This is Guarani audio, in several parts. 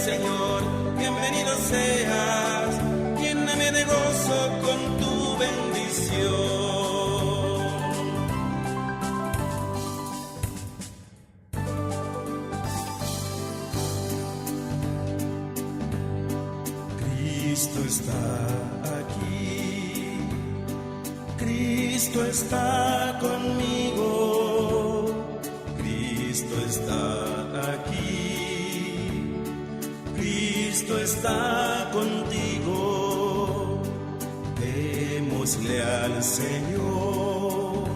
Señor, bienvenido seas, lléname de gozo con tu bendición. Cristo está aquí, Cristo está conmigo, Cristo está aquí, Cristo está contigo, démosle al Señor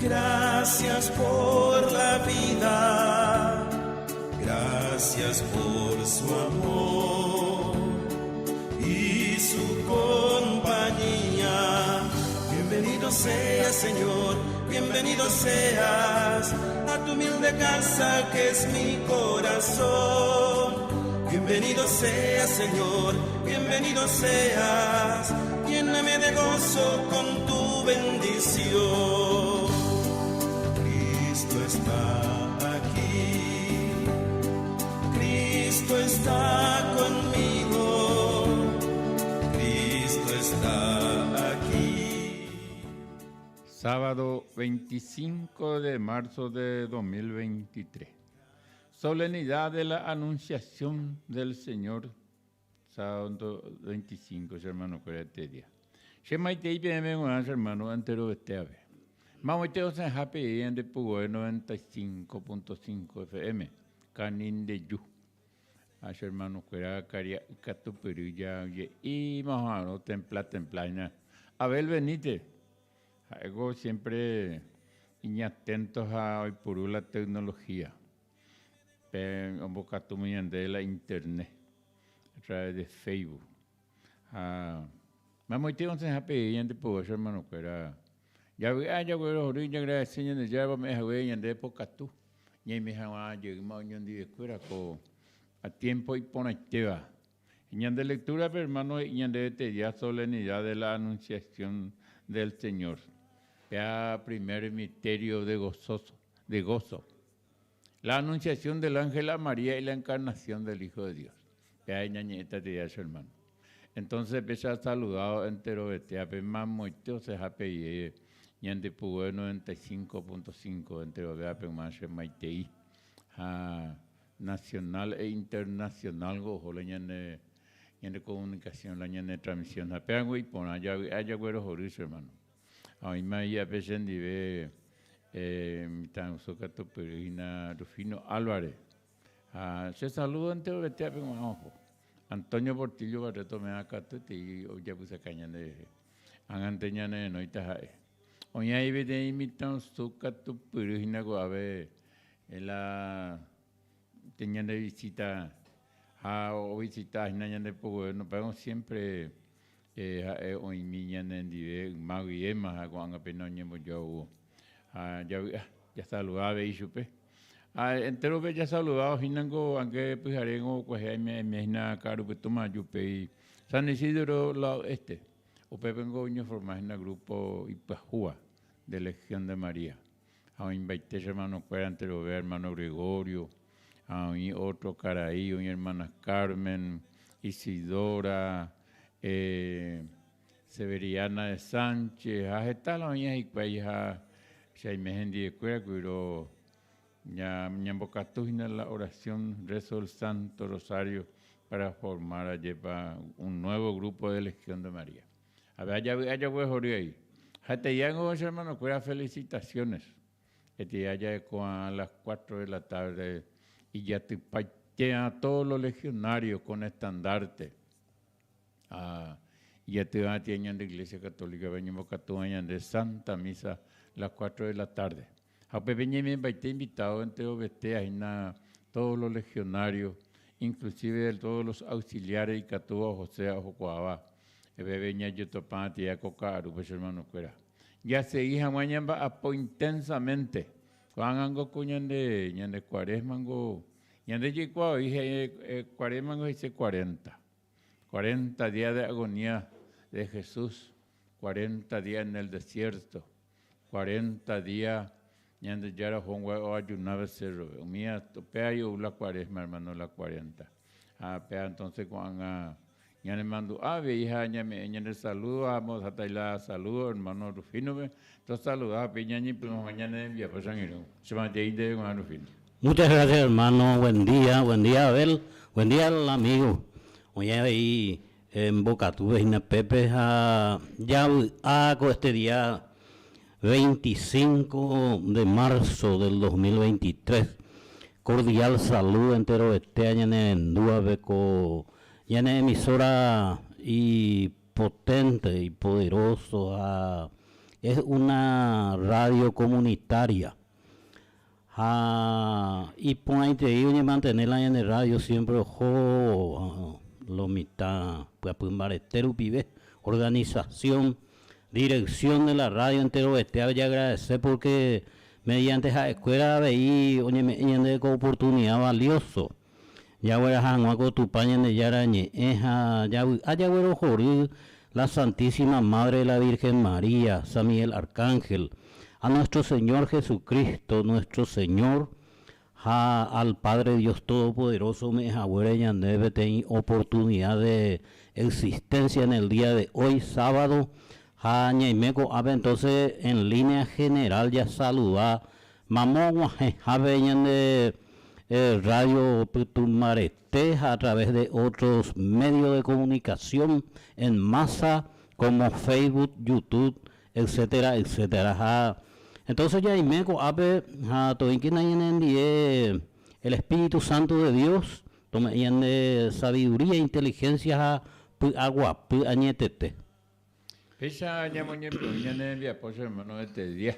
gracias por la vida, gracias por su amor y su compañía. Bienvenido seas, Señor, bienvenido seas a tu humilde casa que es mi corazón. Bienvenido seas, Señor, bienvenido seas, lléname de gozo con tu bendición. Cristo está aquí, Cristo está conmigo, Cristo está aquí. Sábado 25 de marzo de 2023. Solemnidad de la Anunciación del Señor. Sábado 25, che hermano-kuéra este día. Che maitei peẽme g̃uarã che hermano enterovete ave. Mamoite osẽha peẽ ñande Pugoe 95.5 FM, Kanindeju. Ha che hermano-kuéra karia'y katupyry ja oje'íma oha'arõ templa templa hína. Abel Benítez, ha'éko siempre iñatento ha oipuru la tecnología. Pe ombokatúma ñande la internet a través de Facebook. Ha mamoite osẽha pe ñande poguéicha hermano-kuéra. Javy'a, jaguerohory, jagradece Ñandejára ome'ẽ hague ñande pokatu ñaime hag̃ua jeýma oñondivekuéra ko a tiempo iporãitéva. Ñande lectura-pe hermano he'i ñandéve teja solemnidad de la Anunciación del Señor. Péa primer misterio de gozoso, de gozo. La Anunciación del Ángel a María y la Encarnación del Hijo de Dios. Péa ñañe'ẽta teja che hermano. Entonces péicha saludado enterovetéape mamoite osehápe iéve ñande Pugoe 95.5 enterovéape g̃uarã che maitei ha nacional e internacional ngo oho la ñane ñane comunicación la ñane transmisión ha péango iporã javy'a jaguerohory che hermano. Ha oĩma ijape chendive mitãrusu katupyry hína Rufino Álvarez. Ha che saludo enterovetéape g̃uarã oho. Antonio Portillo Barreto ome'ã katuetei ojapysaka ñande rehe. Ág̃ante ñane renóita ha'e. Oĩ avei peteĩ mitãrusu katupyry hína ko'ápe la ñande visita ha ovisita hína ñande poguéno, péro siempre ha'e oĩmi ñanendive yma guivéma ha ko'ág̃a péina oñembojoavy. Ha javy'a, jasaluda avei chupe. Ha entérope jasaludávo hínango ange pyharéngo kuehe aime hína ka'arupytũma jupéi San Isidro lado este. Upépengo oñeforma hína grupo ipyahúva de Legión de María. Ha oĩmbaite che hermanokuéra enterove, hermano Gregorio, ha oĩ otro karai, oĩ hermana Carmen, Isidora, Severiana de Sánchez, ha heta la oĩva hikuái ha che aime hendivekuéra kuiro ñambokatu hína la oración, rezo del Santo Rosario para formar ajépa un nuevo grupo de Legión de María. Ave ajavy'a jaguehory ahí. Ha eteíango che hermanokuéra felicitaciones. Eteía jaeko a las 4 de la tarde ijatypaite a todos los legionarios con estandarte. Ha ijatyva tía ñande Iglesia Católica pe ñembokatúva ñande Santa Misa las 4 de la tarde. Ha upépe ñaimembaite invitado enterovete ahína todos los legionarios, inclusive todos los auxiliares ikatúva ohosea ohokuaáva. Upépe ñajotopa tía ko ka'arúpe che hermanokuéra. Jasegi hag̃ua ñamba'apo intensamente. Ko'ág̃ango ko ñande ñande cuaresma-ngo ñande jaikuaa voi he'i cuaresma-ngo he'ise cuarenta. Cuarenta día de agonía de Jesús, cuarenta día en el desierto, cuarenta día Ñandejára ohóngua'e oajuna pe cérrope. Umíva upéva ou la cuaresma, hermano, la cuarenta. Ha péva entonces ko'ág̃a ñanemandu'a avei ha ñame'ẽ ñande saludo ha ambohataila saludo hermano Rufino-pe. Tosaluda pe ñañepyrũ hag̃ua ñane rembiapo che angirũ. Che manjei ndéve g̃uarã Rufino. Muchas gracias hermano, buen día, buen día Abel, buen día al amigo. Oĩ avei mbokatúpe hína pépe ha javy'a ko este día 25 de marzo del 2023. Cordial saludo enterovete ñanerendúvape ko ñane emisora ipotente, ipoderoso ha es una radio comunitaria. Ha iporãiterei oñemantene la ñane radio siempre oho lo mitã pyapy mbarete rupive, organización, dirección de la radio enterovete jaagradece porque mediante ha'ekuéra avei oñeme'ẽ ñandéve ko oportunidad valioso jagueraha hag̃ua ko Tupã Ñandejára ñe'ẽ ha javy'a jaguerohory la Santísima Madre de la Virgen María, San Miguel Arcángel, a nuestro Señor Jesucristo, nuestro Señor, ha al Padre Dios Todopoderoso ome'ẽ haguére ñandéve peteĩ oportunidad de existencia en el día de hoy, sábado, ha ñaime ko'ápe entonces en línea general jasaluda Mamo og̃uahẽhápe ñande radio pytu mbarete ha a través de otros medios de comunicación en masa como Facebook, YouTube, etcétera, etcétera. Ha entonces jaime ko'ápe ha toĩkena ñanendie el Espíritu Santo de Dios tome'ẽ ñande sabiduría, inteligencia ha py'aguapy añetete. Péicha ñamoñepyrũ ñane rembiapo che hermano este día.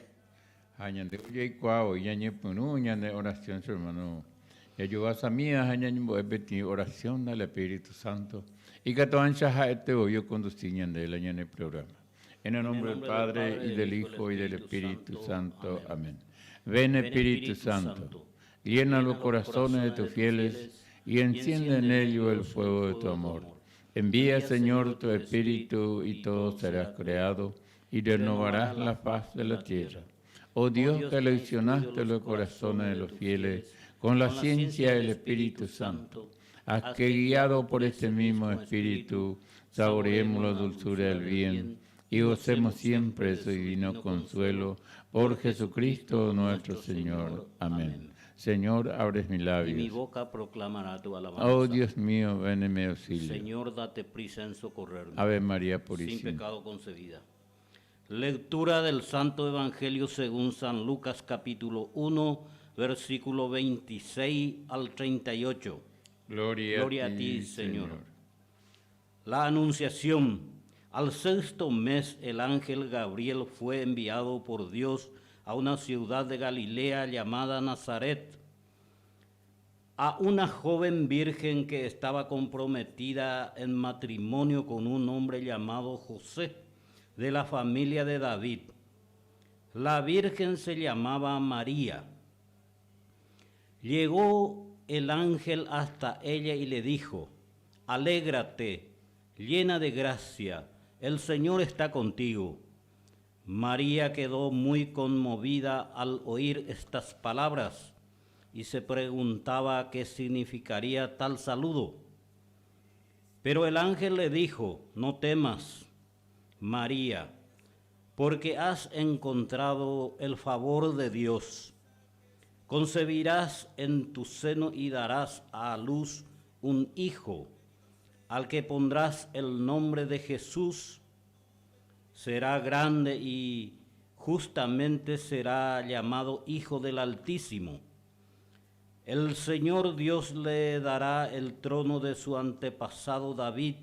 Ha ñande ojeikuaa voi ñañepyrũ ñane oración che hermano. Jajovasamíva ha ñañembo'e peteĩ oración al Espíritu Santo. Ikatu ancha ha'ete voi oconduci ñande la ñane programa. En el nombre del Padre, y del Hijo, y del Espíritu Santo. Amén. Ven Espíritu Santo, llena los corazones de tus fieles y enciende en ellos el fuego de tu amor. Envía, Señor, tu Espíritu y todo será creado y renovarás la faz de la tierra. Oh Dios que aleccionaste los corazones de los fieles con la ciencia del Espíritu Santo, haz que guiado por este mismo Espíritu saboreemos la dulzura del bien y gocemos siempre de su divino consuelo por Jesucristo nuestro Señor. Amén. Señor, abres mis labios. Y mi boca proclamará tu alabanza. Oh Dios mío, ven en mi auxilio. Señor, date prisa en socorrerme. Ave María Purísima. Sin pecado concebida. Lectura del Santo Evangelio según San Lucas capítulo 1, versículo 26 al 38. Gloria, Gloria a ti, Señor. La Anunciación. Al sexto mes el ángel Gabriel fue enviado por Dios a una ciudad de Galilea llamada Nazaret, a una joven virgen que estaba comprometida en matrimonio con un hombre llamado José, de la familia de David. La virgen se llamaba María. Llegó el ángel hasta ella y le dijo, Alégrate, llena de gracia, el Señor está contigo. María quedó muy conmovida al oír estas palabras y se preguntaba qué significaría tal saludo. Pero el ángel le dijo, no temas, María, porque has encontrado el favor de Dios. Concebirás en tu seno y darás a luz un hijo, al que pondrás el nombre de Jesús. Será grande y justamente será llamado Hijo del Altísimo. El Señor Dios le dará el trono de su antepasado David.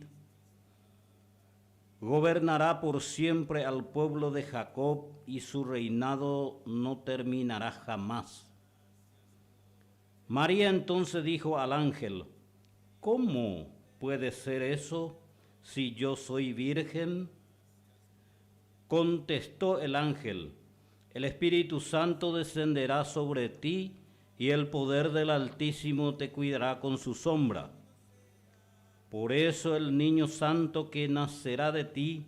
Gobernará por siempre al pueblo de Jacob y su reinado no terminará jamás. María entonces dijo al ángel, ¿cómo puede ser eso si yo soy virgen? Contestó el ángel, el Espíritu Santo descenderá sobre ti y el poder del Altísimo te cuidará con su sombra. Por eso el niño santo que nacerá de ti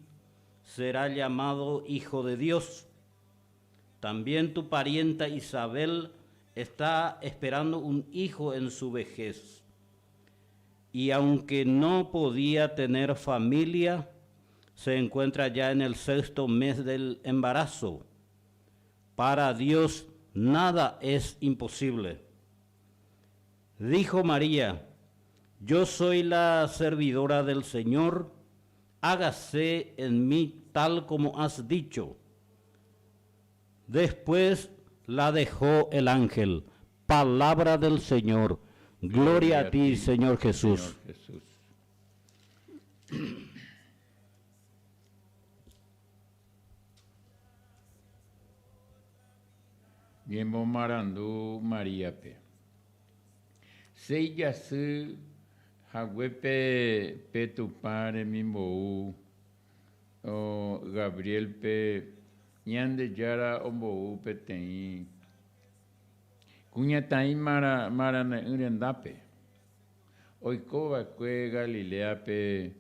será llamado Hijo de Dios. También tu parienta Isabel está esperando un hijo en su vejez. Y aunque no podía tener familia, se encuentra ya en el sexto mes del embarazo. Para Dios nada es imposible. Dijo María, yo soy la servidora del Señor, hágase en mí tal como has dicho. Después la dejó el ángel. Palabra del Señor. Gloria a ti, Señor Jesús. Señor Jesús. Ñemomarandu Maríape. Séi jasy haguépe pe Tupã remimbou Gabriélpe Ñandejára ombou peteĩ kuñataĩ marane'ỹ rendápe, oiko va'ekue Galiléape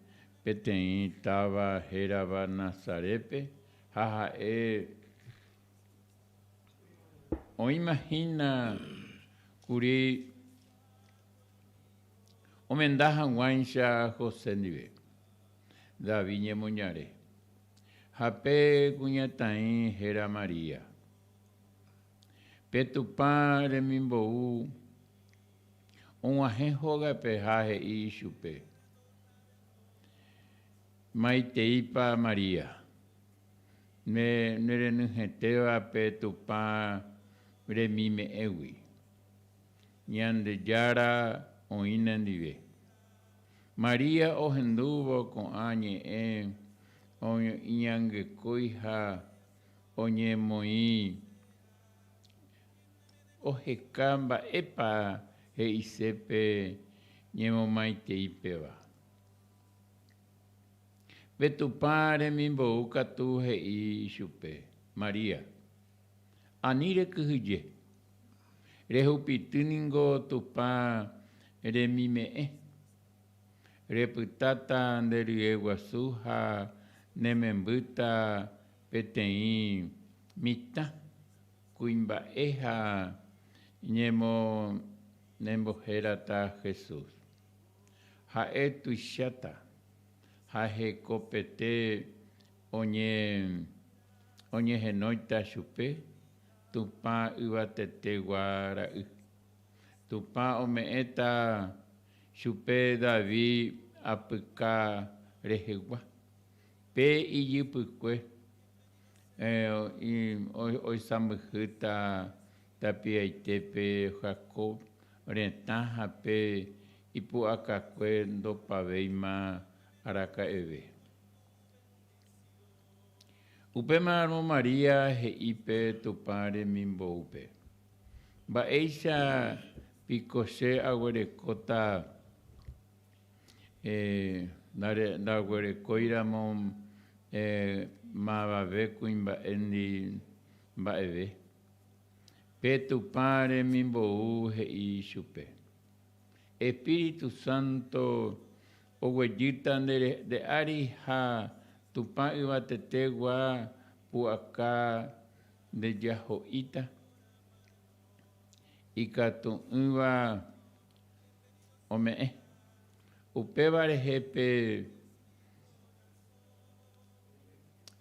peteĩ táva hérava Nazarépe ha ha'e oĩma hína kuri omenda hag̃uáicha José ndive, David ñemoñare. Ha pe kuñataĩ héra María. Pe Tupã remimbou og̃uahẽ hógape ha he'i ichupe, Maiteípa María, ne nerenyhẽtéva pe Tupã remime'ẽgui. Ñandejára oĩ nendive. María ohendúvo ko'ã ñe'ẽ iñangekói ha oñemoĩ oheka mba'épa he'ise pe ñemomaitei péva. Pe Tupã remimbou katu he'i ichupe, María, ani rekyhyje, rehupity ningo Tupã remime'ẽ, repytáta nde rye guasu ha ne membýta Peteĩ mitã kuimba'e ha ñembohérata Jesús. Ha'e tuicháta ha hekopete oñehenóita chupe Tupã Yvatetegua Ra'y. Tupã ome'ẽta chupe David apyka rehegua. Pe ijypykue oisãmbyhýta tapiaitépe Jacob retã ha pe ipu'akakue ndopavéima araka'eve. Upémarõ María he'i pe Tupã remimboúpe, Mba'éicha piko che aguerekóta Ndaguerekóiramo mavave kuimba'éndi mba'eve. Pe Tupã remimbou he'i chupe, Espíritu Santo oguejýta nde ári ha Tupã yvatetegua pu'aka ndejaho'íta, ikatu'ỹva ome'ẽ. Upéva rehe pe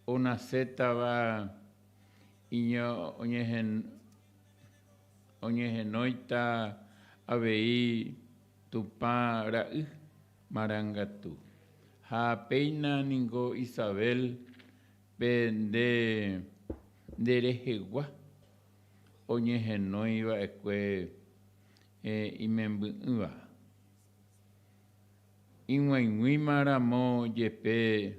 onasétava oñehenóita avei Tupã Ra'y marangatu. Ha péina ningo Isabel pe nde rehegua oñehenói va'ekue imemby'ỹva. Ig̃uaig̃uíma ramo jepe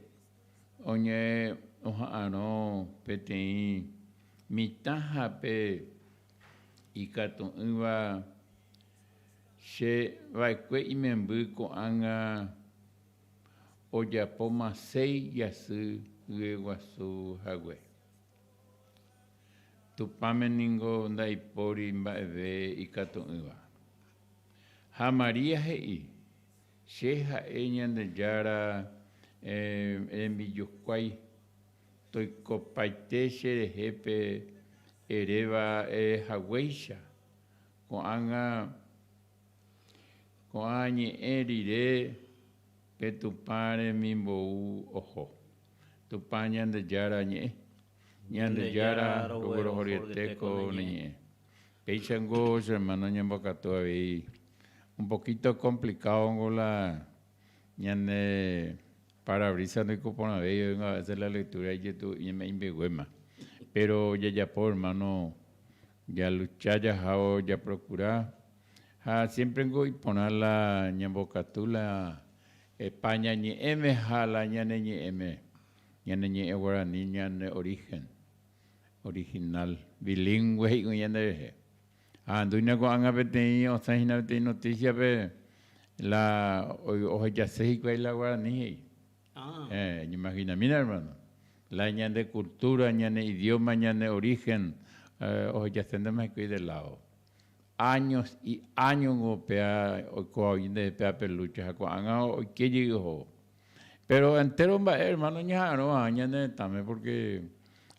oñeha'arõ peteĩ mitã ha pe ikatu'ỹva che va'ekue imemby ko'ág̃a ojapóma séi jasy hyeguasu hague. Tupãme ningo ndaipóri mba'eve ikatu'ỹva. Ha María he'i, Che ha'e Ñandejára rembijokuái, toikopaite cherehe pe eréva haguéicha. Ko'ág̃a. Ko'ã ñe'ẽ rire pe Tupã remimbou oho. Tupã Ñandejára ñe'ẽ. Ñandejára roguerohoryete ko ne ñe'ẽ. Péichango che hermano ñambokatu avei un poquito complicado ngo la ñane parabrisa ndoiko porãvéi oĩva a veces la lectura ijetu'u ñame'ẽimbeguéma. Pero jajapo hermano jalucha jahávo japrocura ha siempre ngo iporã la ñambokatu la España ñe'ẽme ha la ñane ñe'ẽme, ñane ñe'ẽ guarani ñane origen. Original, bilingüe he'ígui ñande rehe. Ahendúina ko'ág̃a peteĩ osẽ hína peteĩ noticia-pe la ohejase hikuái la guarani he'i. Eh, eñeimaginamína hermano. La ñande cultura, ñane idioma, ñane origen ohejaséntema hikuái de lado. Años y años ngo péa oikóva oĩ nde péa pe lucha ha ko'ág̃a oike jey ohóvo. Pero entero mba'e hermano ñaha'arõ ñane retãme porque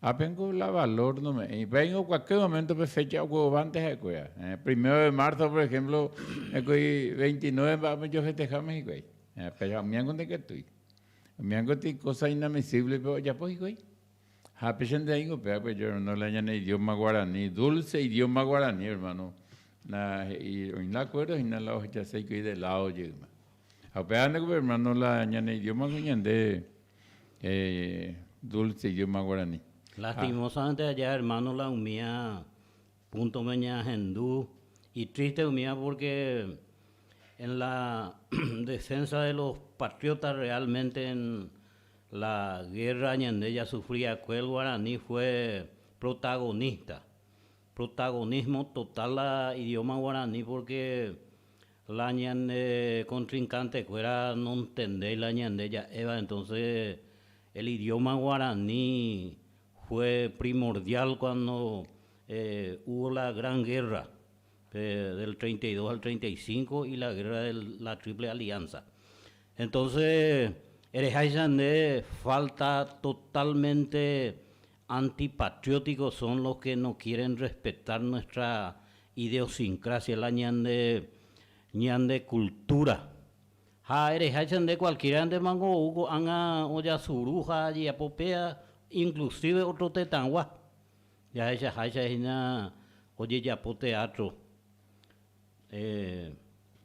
ápengo la valor nome'ẽi. Péingo cualquier momento pe fecha oguerovánte ha'ekuéra. Eh, primero de marzo, por ejemplo, hekói 29 mba'épe ojofesteháma hikuái. Eh, pero umíango ndaikatúi. Umíango ti cosa inadmisible pe ojapo hikuái. Ha péicha nde aĩngo péva pe hermano la ñane idioma guarani, dulce idioma guarani hermano. La he'i oĩ la acuerdo hína la ohechase hikuái de lado jeýma. Ha upéva nde hermano la ñane idioma ko ñande eh, dulce idioma guarani. Lastimosamente allá hermano la umía punto me ñahendu y triste umía porque en la defensa de los patriotas realmente en la guerra ñande ya sufría el guaraní fue protagonista protagonismo total la idioma guaraní porque la ñande contrincante fuera no entendéis la ñande ya Eva entonces el idioma guaraní fue primordial cuando eh, hubo la gran guerra eh, del 32 al 35 y la guerra de la Triple Alianza. Entonces, de falta totalmente antipatrióticos son los que no quieren respetar nuestra idiosincrasia, la ñande, ñande cultura. Ha ereháicha cualquiera nde mango ou ko'ág̃a ojasuru ha jejapopéa inclusive otro tetãgua jahechaháicha hína ojejapo teatro eh,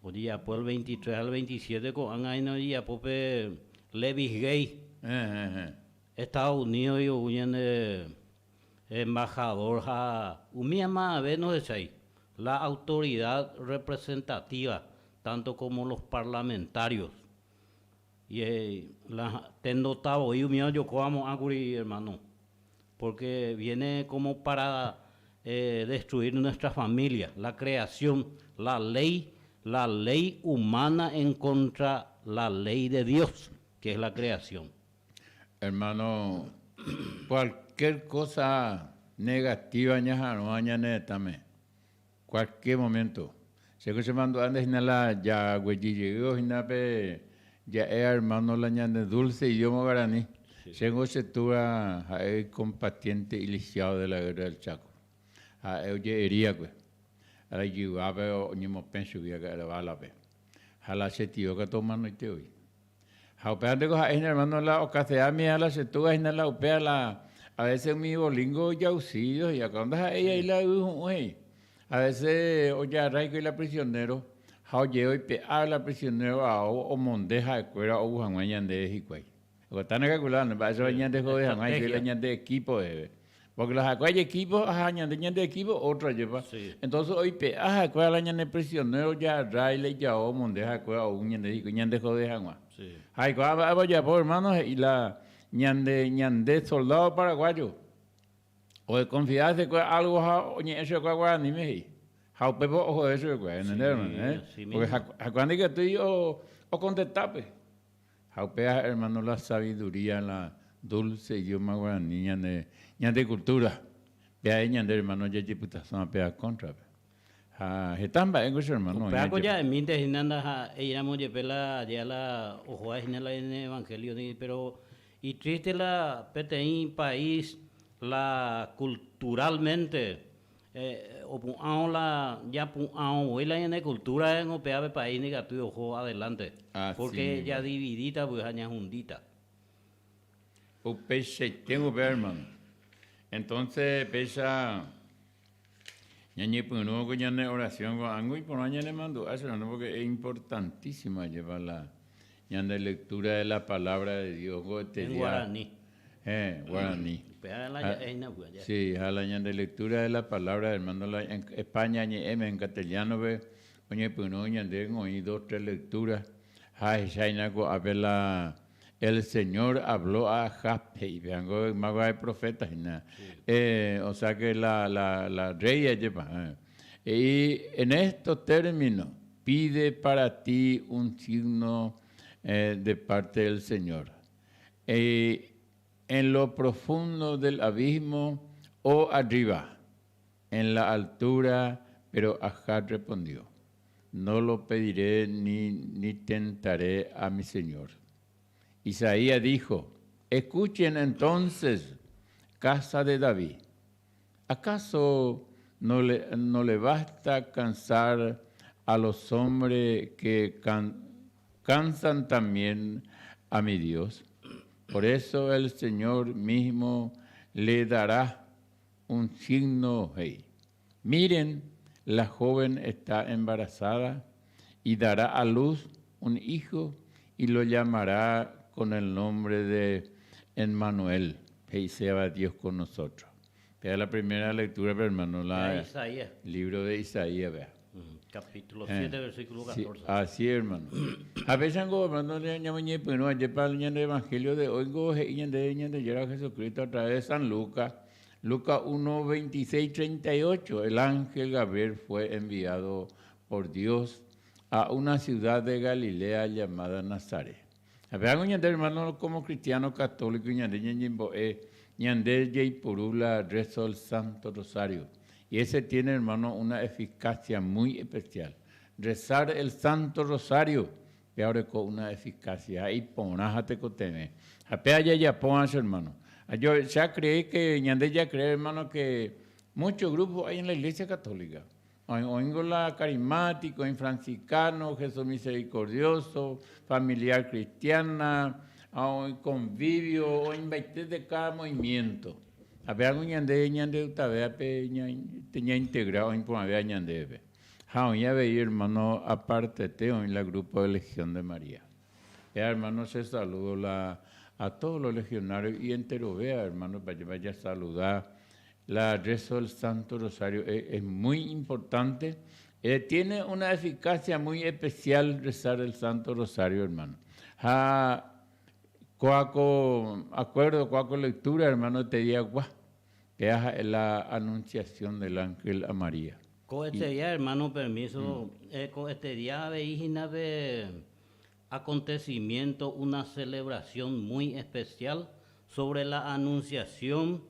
ojejapo el 23 al 27 ko'ág̃a hína ojejapo pe Levis Gay Estados Unidos ou ñande embajador ha umi amave nohechái la autoridad representativa tanto como los parlamentarios y la tendota voi umi ojokóvamo'ãkuri hermano porque viene como para eh, destruir nuestra familia, la creación, la ley, la ley humana en contra la ley de Dios, que es la creación. Hermano, cualquier cosa negativa ñaha'arõ ñane retãme, cualquier momento. Che che mando antes hína la jaguejyjey hína pe ja'e hermano la ñande dulce idioma guaraní. Chéngo che túva ha'e combatiente iniciado de la guerra del Chaco. Ha'e oje'eríakue. Ara ijyvápe oñemopẽ chugui aka'ére bala-pe. Ha la che tio katu omanoite voi. Ha upéva ndéko ha'e hína hermano la ocaseámi ha la che túva hína la upéva la a veces umi bolingo ojauxilio he'i akã ndaha'éi ai la yvy hu'ũ he'i. A veces ojarráikuri la prisionero ha oje'e oipe'a la prisionero ao omonde ha'ekuéra ou hag̃ua ñandéve hikuái. Oguatáne calculado, mba'éichapa ñande jode hag̃ua hikuái la ñande equipo reheve. Porque la ha'ekuéra equipo ha ñande ñande equipo otro ajépa. Entonces oipe'a ha'ekuéra la ñane prisionero ojarrái la ijao omonde ha'ekuéra ou ñande hikuái ñande jode hag̃ua. Ha aikuaa mba'épa ojapo hermano he'i la ñande ñande soldado paraguayo odeconfia hesekuéra algo ha oñe'ẽ chupekuéra guaraníme he'i. Ha upépe ojode chupekuéra, ¿entendés hermano? Eh? Porque ha'ekuéra ndaikatúi ocontestápe. Ha upéva hermano la sabiduría, la dulce idioma guaraní ñande ñande cultura. Pe ñande hermano jajepytasõva péva contra-pe. Ha heta mba'éngo che hermano. Upéva ko ja'emínte hína ndaha'éiramo jepe la jea la ohóva hína la en evangelio ni pero y triste la peteĩ país la culturalmente. Opu'ãvo la japu'ãvo voi la ñane cultura ningo péva pe país ndikatúi oho adelante, porque jadividíta py ha ñahundíta. Upeichaite upéva hermano. Entonces péicha ñañepyrũ ko ñane oración ko'ág̃a iporã ñanemandu'a che hermano porque es importantísimo ajépa la ñande lectura de la palabra de Dios ko este En día. guaraní. Héẽ, guaraní. Upéva la Ha, ja'e hína upéva ja'e. sí, ha la ñande lectura de la palabra, hermano, la en España ñe'ẽme, en castellano-pe, oñepyrũ ñande oĩ dos, tres lecturas, ha ahecháina ko'ápe la El Señor habló a Ajab, he'i, pévango yma guare profeta hína. Eh, o sea que la, la, la rey ajépa, eh. He'i, en estos términos, pide para ti un signo eh, de parte del Señor. Eh, en lo profundo del abismo o arriba, en la altura, pero Ajab respondió, No lo pediré ni, ni tentaré a mi Señor. Isaías dijo, Escuchen entonces, casa de David, ¿acaso no le, no le basta cansar a los hombres que cansan también a mi Dios? Por eso el Señor mismo le dará un signo. Hey. Miren, la joven está embarazada y dará a luz un hijo y lo llamará con el nombre de Emmanuel, he'iséva Dios con nosotros. Vea la primera lectura, pero hermano, la Isaías. libro de Isaías, vea. Capítulo 7, versículo 14. Sí, así, hermano. A veces, hermano, ñamoñepyrũ, ajépa ñande evangelio de hoy, ngo he'i ñande Ñandejára Jesucristo a través de San Lucas, Lucas 1, 26, 38, el ángel Gabriel fue enviado por Dios a una ciudad de Galilea llamada Nazaret. Vean, ñande hermano, como cristiano católico, ñande ñañembo'e, ñande jaipuru la rezo del Santo Rosario. Y ese tiene, hermano, una eficacia muy especial. Rezar el Santo Rosario, pe con una eficacia iporã tekotevẽ. Ha pe jajapóva, hermano. Yo ya creí que, ñande ya cree, hermano, que muchos grupos hay en la Iglesia Católica. Oingo la carismático, en franciscano, Jesús misericordioso, familiar cristiana, convivio, o de cada movimiento. A ver, ñande ñande utavea pe tenía integrado en ñande Ha oĩ avei hermano aparte te en la grupo de Legión de María. Ya, hermano, se saludo la, a todos los legionarios y entero vea, hermano, para que vaya a saludar. La rezo del Santo Rosario es, muy importante. Tiene una eficacia muy especial rezar el Santo Rosario, hermano. Ha, kóa ko acuerdo, kóa ko lectura, hermano, te diga, guau, que la anunciación del ángel a María. Ko este día, hermano, permiso, ko este día avei hína pe acontecimiento, una celebración muy especial sobre la anunciación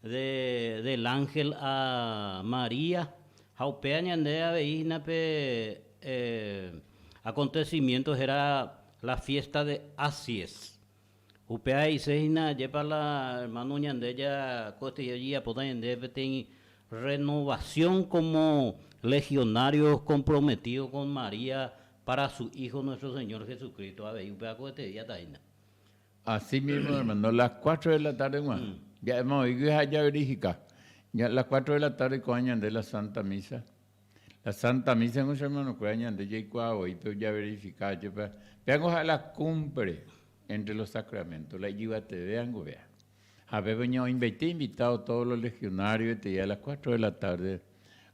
de, del ángel a María. Ha upéva ñande avei hína pe acontecimiento era la fiesta de Acies. Upéva he'ise hína ajépa la hermano ñande ja ko este día ojapóta ñande peteĩ renovación como legionarios comprometidos con María para su Hijo nuestro Señor Jesucristo. Avei upéva ko este día hína. Así mismo, hermano, las 4 de la tarde, Juan. Ya hemos oído ya verificar. Ya a las 4 de la tarde, coño, de la Santa Misa. La Santa Misa, no hermano, coño, de ya hoy, pero ya verificar. Yo, vean, a la cumbre entre los sacramentos, la te vean, vea. A ver, invitado a todos los legionarios, este día a las 4 de la tarde,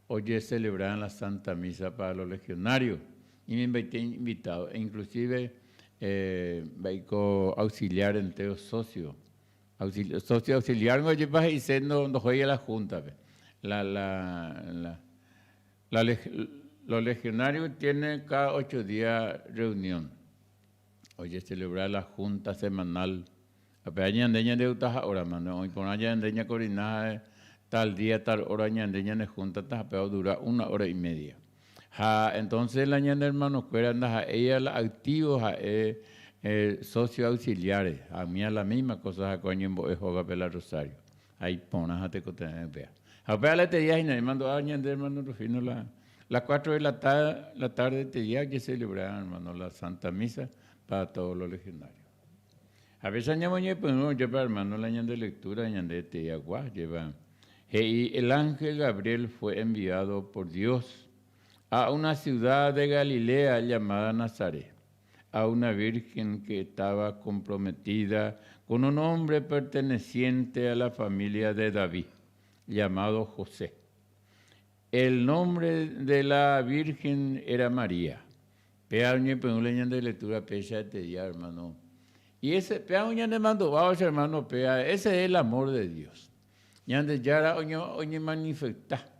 hoy celebraban la Santa Misa para los legionarios. Y me invité invitado, e inclusive eh, auxiliar entero socio. Auxili socio auxiliar, no lleva diciendo no juega la junta. La, la, la, la, los legionarios tienen cada 8 días reunión. Oye, celebrar la junta semanal. Ahora, mano. Hoy por allá coordinar tal día, tal hora, ñande junta, pero dura una hora y media. Ja, entonces la ñande hermano anda ella la activo ja, socio auxiliares. A mí a la misma cosa coño en la rosario. Ahí pona te vea. Ha upéva la teía hína, imandu'a ñande hermano Rufino la las cuatro de la la tarde teía ojecelebra hermano la Santa Misa para todos los legionarios. Ha péicha ñamoñepyrũ jepa hermano la ñande lectura ñande teíagua jepa he'i el ángel Gabriel fue enviado por Dios a una ciudad de Galilea llamada Nazaret, a una virgen que estaba comprometida con un hombre perteneciente a la familia de David, llamado José. El nombre de la virgen era María. Péa oñepyrũ la ñande lectura péicha este día, hermano. Y ese, péa oñanemandu'áva che hermano, péa, ese es el amor de Dios. Ñandejára oñemanifesta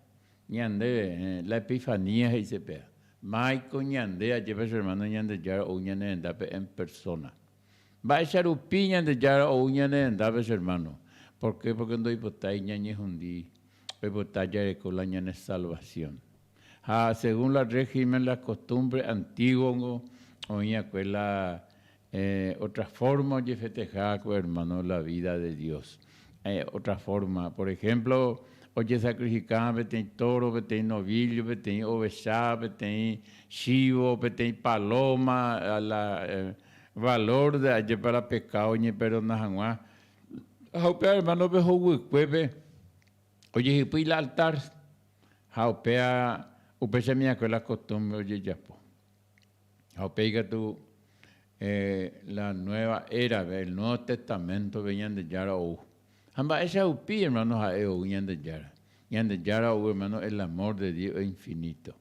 ñandéve, la epifanía he'ise péa. Máiko ñande ajépa che hermano Ñandejára ou ñane rendápe en persona. Mba'éicha rupi Ñandejára ou ñane rendápe che hermano? Por qué? Porque ndoipotái ñañehundi, oipota jareko la ñane salvación. Ha según la régimen, la costumbre antiguo oĩ akue la otra forma ojefesteha akue hermano la vida de Dios. Otra forma, por ejemplo, ojesacrificaba peteĩ toro, peteĩ novillo, peteĩ ovecha, peteĩ chivo, peteĩ paloma, la valor de ajépa la pecado oñeperdona hag̃ua. Ha upéva hermano pe hoguykuépe ojehypýi la altar ha upéva upéichami akue la costumbre ojejapo. Ha upéi katu la nueva era-pe, el Nuevo Testamento-pe Ñandejára ou. Ha mba'éicha rupi, hermano, ha'e ou Ñandejára? Ñandejára ou, hermano, el amor de Dios es infinito.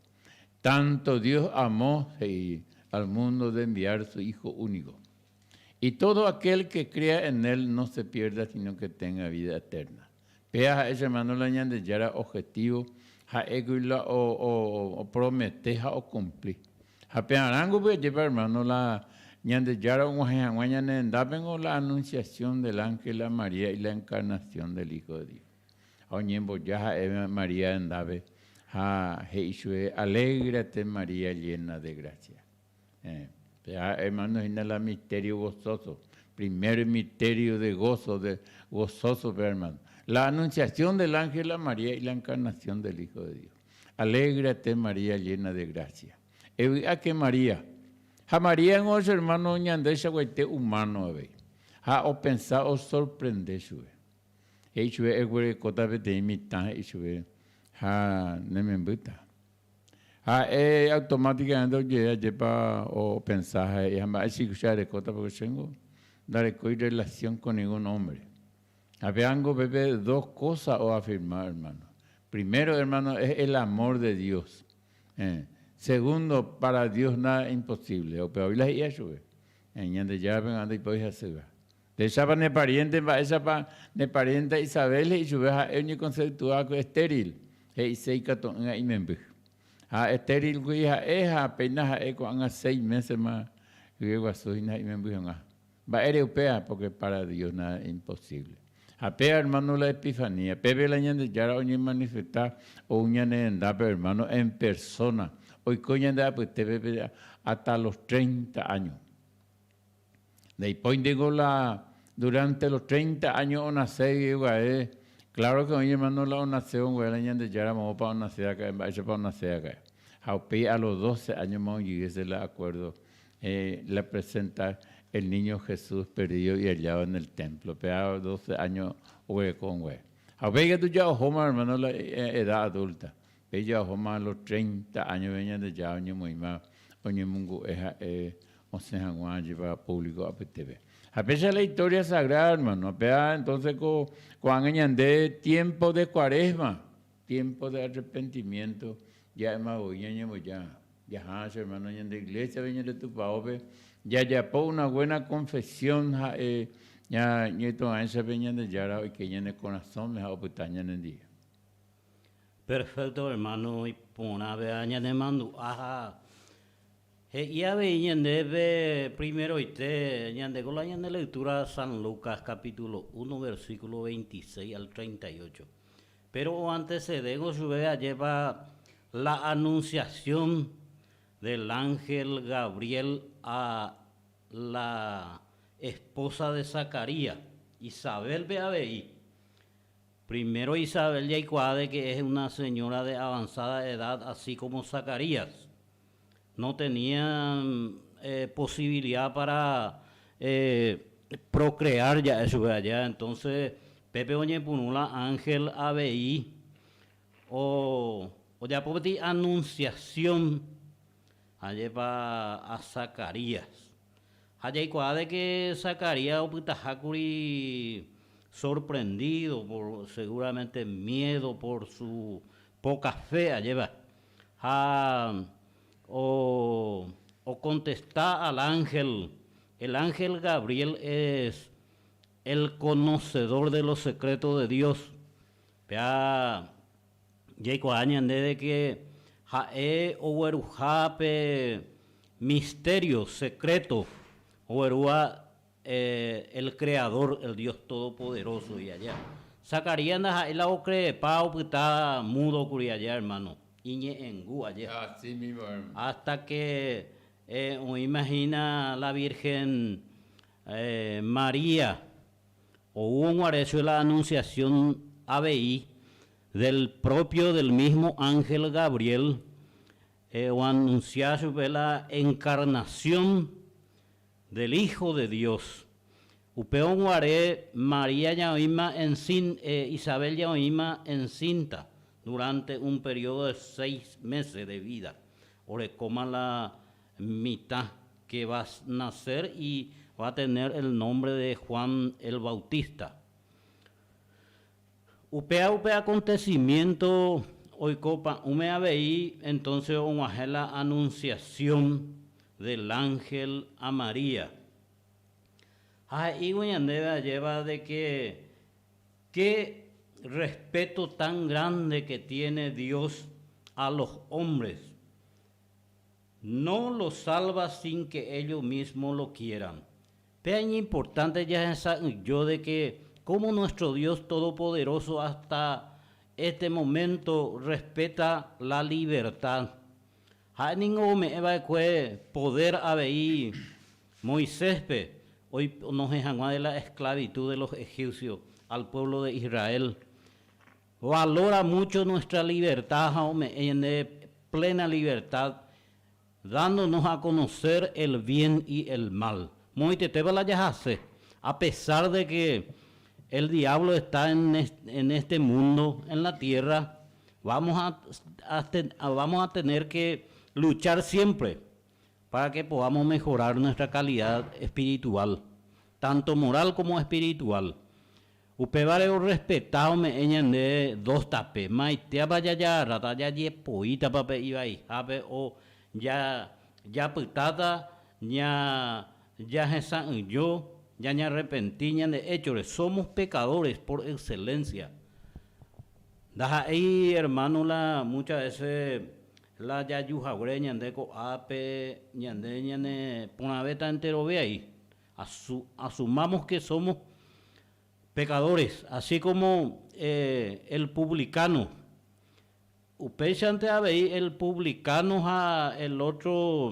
Tanto Dios amó, he'i, al mundo de enviar su Hijo único. Y todo aquel que crea en él no se pierda, sino que tenga vida eterna. Péa ha'e che hermano la Ñandejára objetivo, ha'égui la opromete ha okumpli. Ha pearãngo ajépa hermano la Ñandejára og̃uahẽ hag̃ua ñane rendápengo la anunciación del ángel a María y la encarnación del Hijo de Dios. Ha oñemboja ha'e María rendápe ha he'i chupe, Alégrate María llena de gracia. Péa hermano hína la misterio gozoso, primer misterio de gozo, de gozoso pe hermano. La anunciación del ángel a María y la encarnación del Hijo de Dios. Alégrate María llena de gracia. Evy'áke María. Ha María ningo che hermano ñandéichaguaite humano avei. Ha opensa osorprende chupe. He'i chupe eguerekóta peteĩ mitã he'i chupe ha ne membýta. Ha'e automáticamente oje'e ajépa opensa ha he'i ha mba'e che arekóta porque chéngo ndarekói relación con ningún hombre. Ha péango upépe dos cosas oafirma hermano. Primero hermano es el amor de Dios. Segundo, para Dios nada es imposible. Upéva oĩ la he'íva chupe. Ñandejárape g̃uarã ndaipói hasýva. Ndéichapa ne pariénte mba'éichapa ne pariénte Isabel he'i chupe ha'e oñekonceptuákue estéril, he'ise ikatu'ỹva imemby. Ha estéril-gui ha'e ha péina ha'e ko'ág̃a seis mésema hyeguasu hína imemby hag̃ua. Mba'ére upéva? Porque para Dios nada es imposible. Ha péva hermano la Epifanía, pépe la Ñandejára oñemanifesta ou ñane rendápe hermano en persona, oiko ñande apytépe hasta los treinta años. Ndaipói ndéngo la durante los treinta años onase guive, claro que oĩ hermano la onase onguéva la Ñandejára moõpa onase raka'e, mba'éichapa onase raka'e. Ha upéi a los doce años ma ojyguese la acuerdo le presenta el niño Jesús perdido y hallado en el templo. Péva doce años oguereko onguéva. Ha upéi katu ja ohóma hermano la edad adulta. Péi ja ohóma a los treinta años Ñandejára oñemoĩma oñemongu'e ha'e osẽ hag̃ua jepa público apytépe. Ha péicha la historia sagrada, hermano, péva entonces ko ko'ág̃a ñande tiempo de cuaresma, tiempo de arrepentimiento, ja'éma voi ñañemboja jaha che hermano ñande iglesia-pe, ñande tupaópe, jajapo una buena confesión ha'e ñañeito'ãichape Ñandejára oike ñane korasõme ha opyta ñanendive. Perfecto hermano, iporãve ñanemandu'a ha He'i avei ñandéve primeroite ñande ko la ñande lectura San Lucas capítulo 1 versículo 26 al 38. Péro oantecedéngo chupe ajépa la anunciación del ángel Gabriel a la esposa de Zacarías, Isabel-pe avei. Primero Isabel jaikuaa de que es una señora de avanzada edad así como Zacarías. No tenía posibilidad para procrear ja'e chupe aja. Entonces pépe oñepyrũ la ángel avei o ojapo peteĩ anunciación ajépa a Zacarías. Ha jaikuaa de que Zacarías opytaha kuri sorprendido por seguramente miedo por su poca fe, ajépa. Ha o ocontesta al ángel, el ángel Gabriel es el conocedor de los secretos de Dios. Péa jaikuaa ñande de que ha'e ogueruha pe misterio, secreto, oguerúva el Creador, el Dios Todopoderoso y allá. Zacarías ndaha'éi la ocreepa opyta mudo kuri allá, hermano, iñe'ẽngu allá. Así mismo, hermano. Hasta que oĩma hína la Virgen María ou og̃uare chupe la anunciación avei del propio del mismo ángel Gabriel oanuncia chupe la encarnación del Hijo de Dios. Upe og̃uare María ja oĩma encin Isabel ja oĩma encinta durante un periodo de seis meses de vida. Orekóma la mitã que va a nacer y va a tener el nombre de Juan el Bautista. Upéva upe acontecimiento oiko pa'ũme avei entonces og̃uahẽ la anunciación del ángel a María. Ha he'ívo ñandéve ajéva de que qué respeto tan grande que tiene Dios a los hombres. No los salva sin que ellos mismos lo quieran. Péa iñimportante jahesa'ỹijo de que cómo nuestro Dios Todopoderoso hasta este momento respeta la libertad. Ha'e ningo ome'ẽ va'ekue poder avei Moisés-pe onohẽ hag̃ua de la esclavitud de los egipcios al pueblo de Israel. Valora mucho nuestra libertad ha ome'ẽ ñande plena libertad, dándonos a conocer el bien y el mal. Moĩtetépa la jahase, a pesar de que el diablo está en en este mundo, en la tierra, vamos a vamos a tener que luchar siempre para que podamos mejorar nuestra calidad espiritual, tanto moral como espiritual. Upévare orrespeta ome'ẽ ñande dos tape, maitéapa jajagarráta jajepoítapa pe ivaihápe o japytáta jahesa'ỹijo, ñañarrepenti ñande héchore. Somos pecadores por excelencia. Ndaha'éi hermano la muchas veces la jaju haguére ñande ko'ápe ñande ñane porãvéta enterove ai. Asumamos que somos pecadores, así como el publicano. Upéichante avei el publicano ha el otro,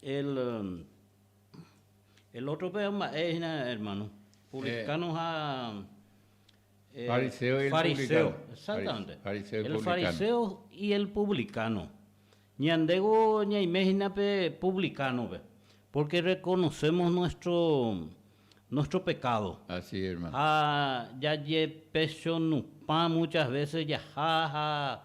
el, el otro pe mba'e hína hermano, publicano ha Fariseo y el fariseo, publicano. exactamente. Fariseo y El publicano. fariseo y el publicano. Ñandévo ñaime hína pe publicano-pe, porque reconocemos nuestro nuestro pecado. Así, hermano. Ha jajepechonupã muchas veces jaha ha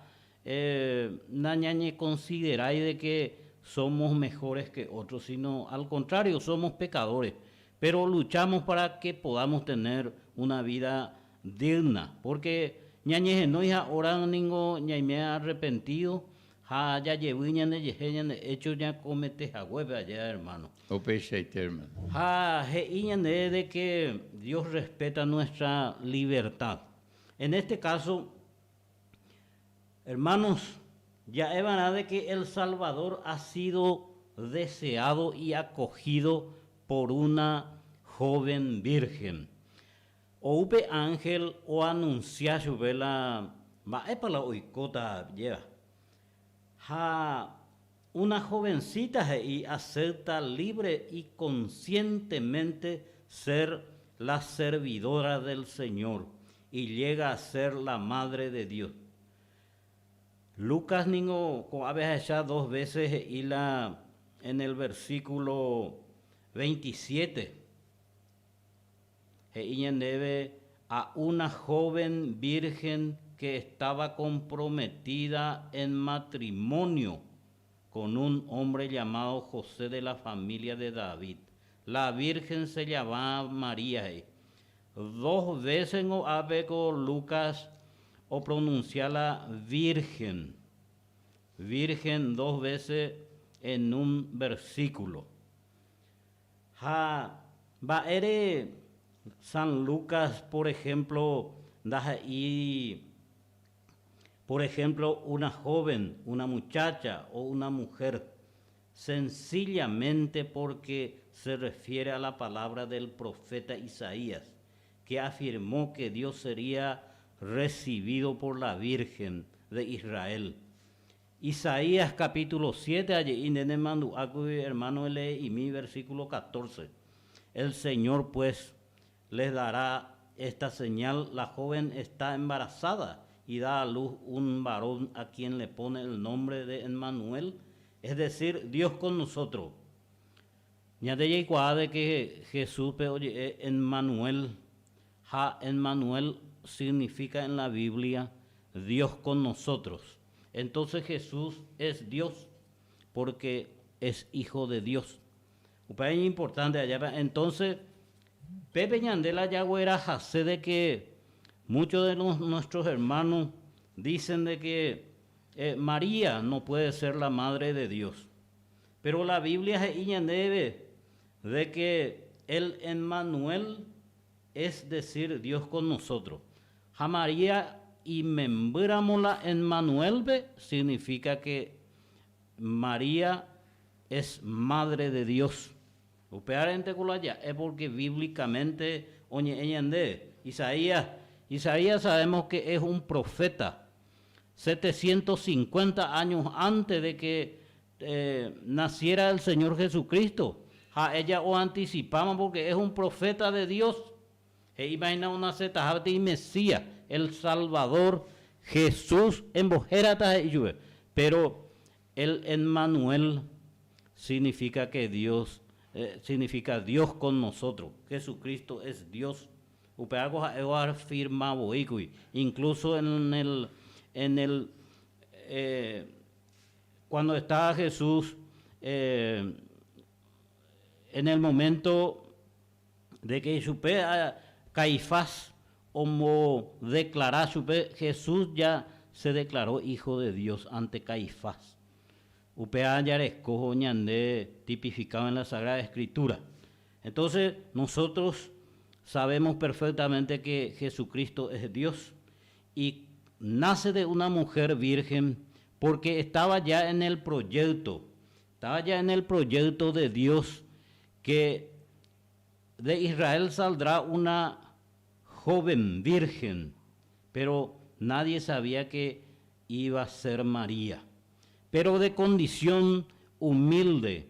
nañañeconsiderái de que somos mejores que otros, sino al contrario, somos pecadores, pero luchamos para que podamos tener una vida digna, porque ñañehenói ha hora ningo ñaime arrepentido ha jajevy ñandejehe ñande hecho ñakomete haguépe aja, hermano. Upeichaite, hermano. Ha he'i ñande de que Dios respeta nuestra libertad. En este caso, hermanos, ja'evarã de que el Salvador ha sido deseado y acogido por una joven virgen. Ou pe ángel oanunsia chupe la mba'épa la oikóta jeva. Ha una jovencita he'i acepta libre y conscientemente ser la servidora del Señor. Y llega a ser la madre de Dios. Lucas ningo ko'ápe ahecha dos veces he'i la en el versículo 27. He'i ñandéve a una joven virgen que estaba comprometida en matrimonio con un hombre llamado José de la familia de David. La virgen se llamaba María he'i. Dos veces ngo ápe ko Lucas opronuncia la virgen. Virgen dos veces en un versículo. Ha mba'ére San Lucas, por ejemplo, ndahe'íri, por ejemplo, una joven, una muchacha o una mujer, sencillamente porque se refiere a la palabra del profeta Isaías, que afirmó que Dios sería recibido por la Virgen de Israel. Isaías capítulo 7, aje'i nde nemandu'ákuri, hermano, elee'imi versículo 14. El Señor, pues, les dará esta señal, la joven está embarazada y da a luz un varón a quien le pone el nombre de Emmanuel, es decir, Dios con nosotros. Ñande jaikuaa de que Jesús-pe oje'e Emmanuel, ha Emmanuel significa en la Biblia Dios con nosotros. Entonces Jesús es Dios porque es hijo de Dios. Upéva iñimportante ajápa. Entonces, pépe ñande la jaguerahase de que muchos de nuestros hermanos dicen de que María no puede ser la madre de Dios. Pero la Biblia he'i ñandéve de que el Emmanuel es decir Dios con nosotros. Ha María imembýramo la Emmanuel-pe significa que María es madre de Dios. Upévarente ko la ja'e porque bíblicamente oñe'ẽ ñandéve. Isaías, Isaías sabemos que es un profeta. 750 años antes de que naciera el Señor Jesucristo. Ha ella oanticipáma porque es un profeta de Dios. He'íma hína onacetaha peteĩ Mesías, el Salvador, Jesús embohérata he'i chupe. Pero el Emmanuel significa que Dios, significa Dios con nosotros. Jesucristo es Dios. Upéva ko ha'e oafirma voi kuri. Incluso en el, en el, cuando estaba Jesús en el momento de que ichupe Caifás ombodeclara chupe, Jesús ya se declaró hijo de Dios ante Caifás. Upéva jareko ñande tipificado en la Sagrada Escritura. Entonces, nosotros sabemos perfectamente que Jesucristo es Dios y nace de una mujer virgen porque estaba ya en el proyecto, estaba ya en el proyecto de Dios que de Israel saldrá una joven virgen, pero nadie sabía que iba a ser María. Pero de condición humilde,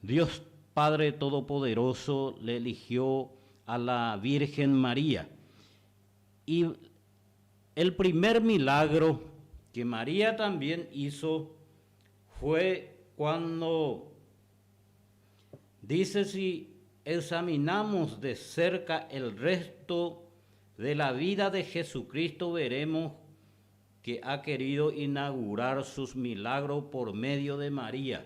Dios Padre Todopoderoso le eligió a la Virgen María. Y el primer milagro que María también hizo fue cuando dice, si examinamos de cerca el resto de la vida de Jesucristo, veremos que ha querido inaugurar sus milagros por medio de María.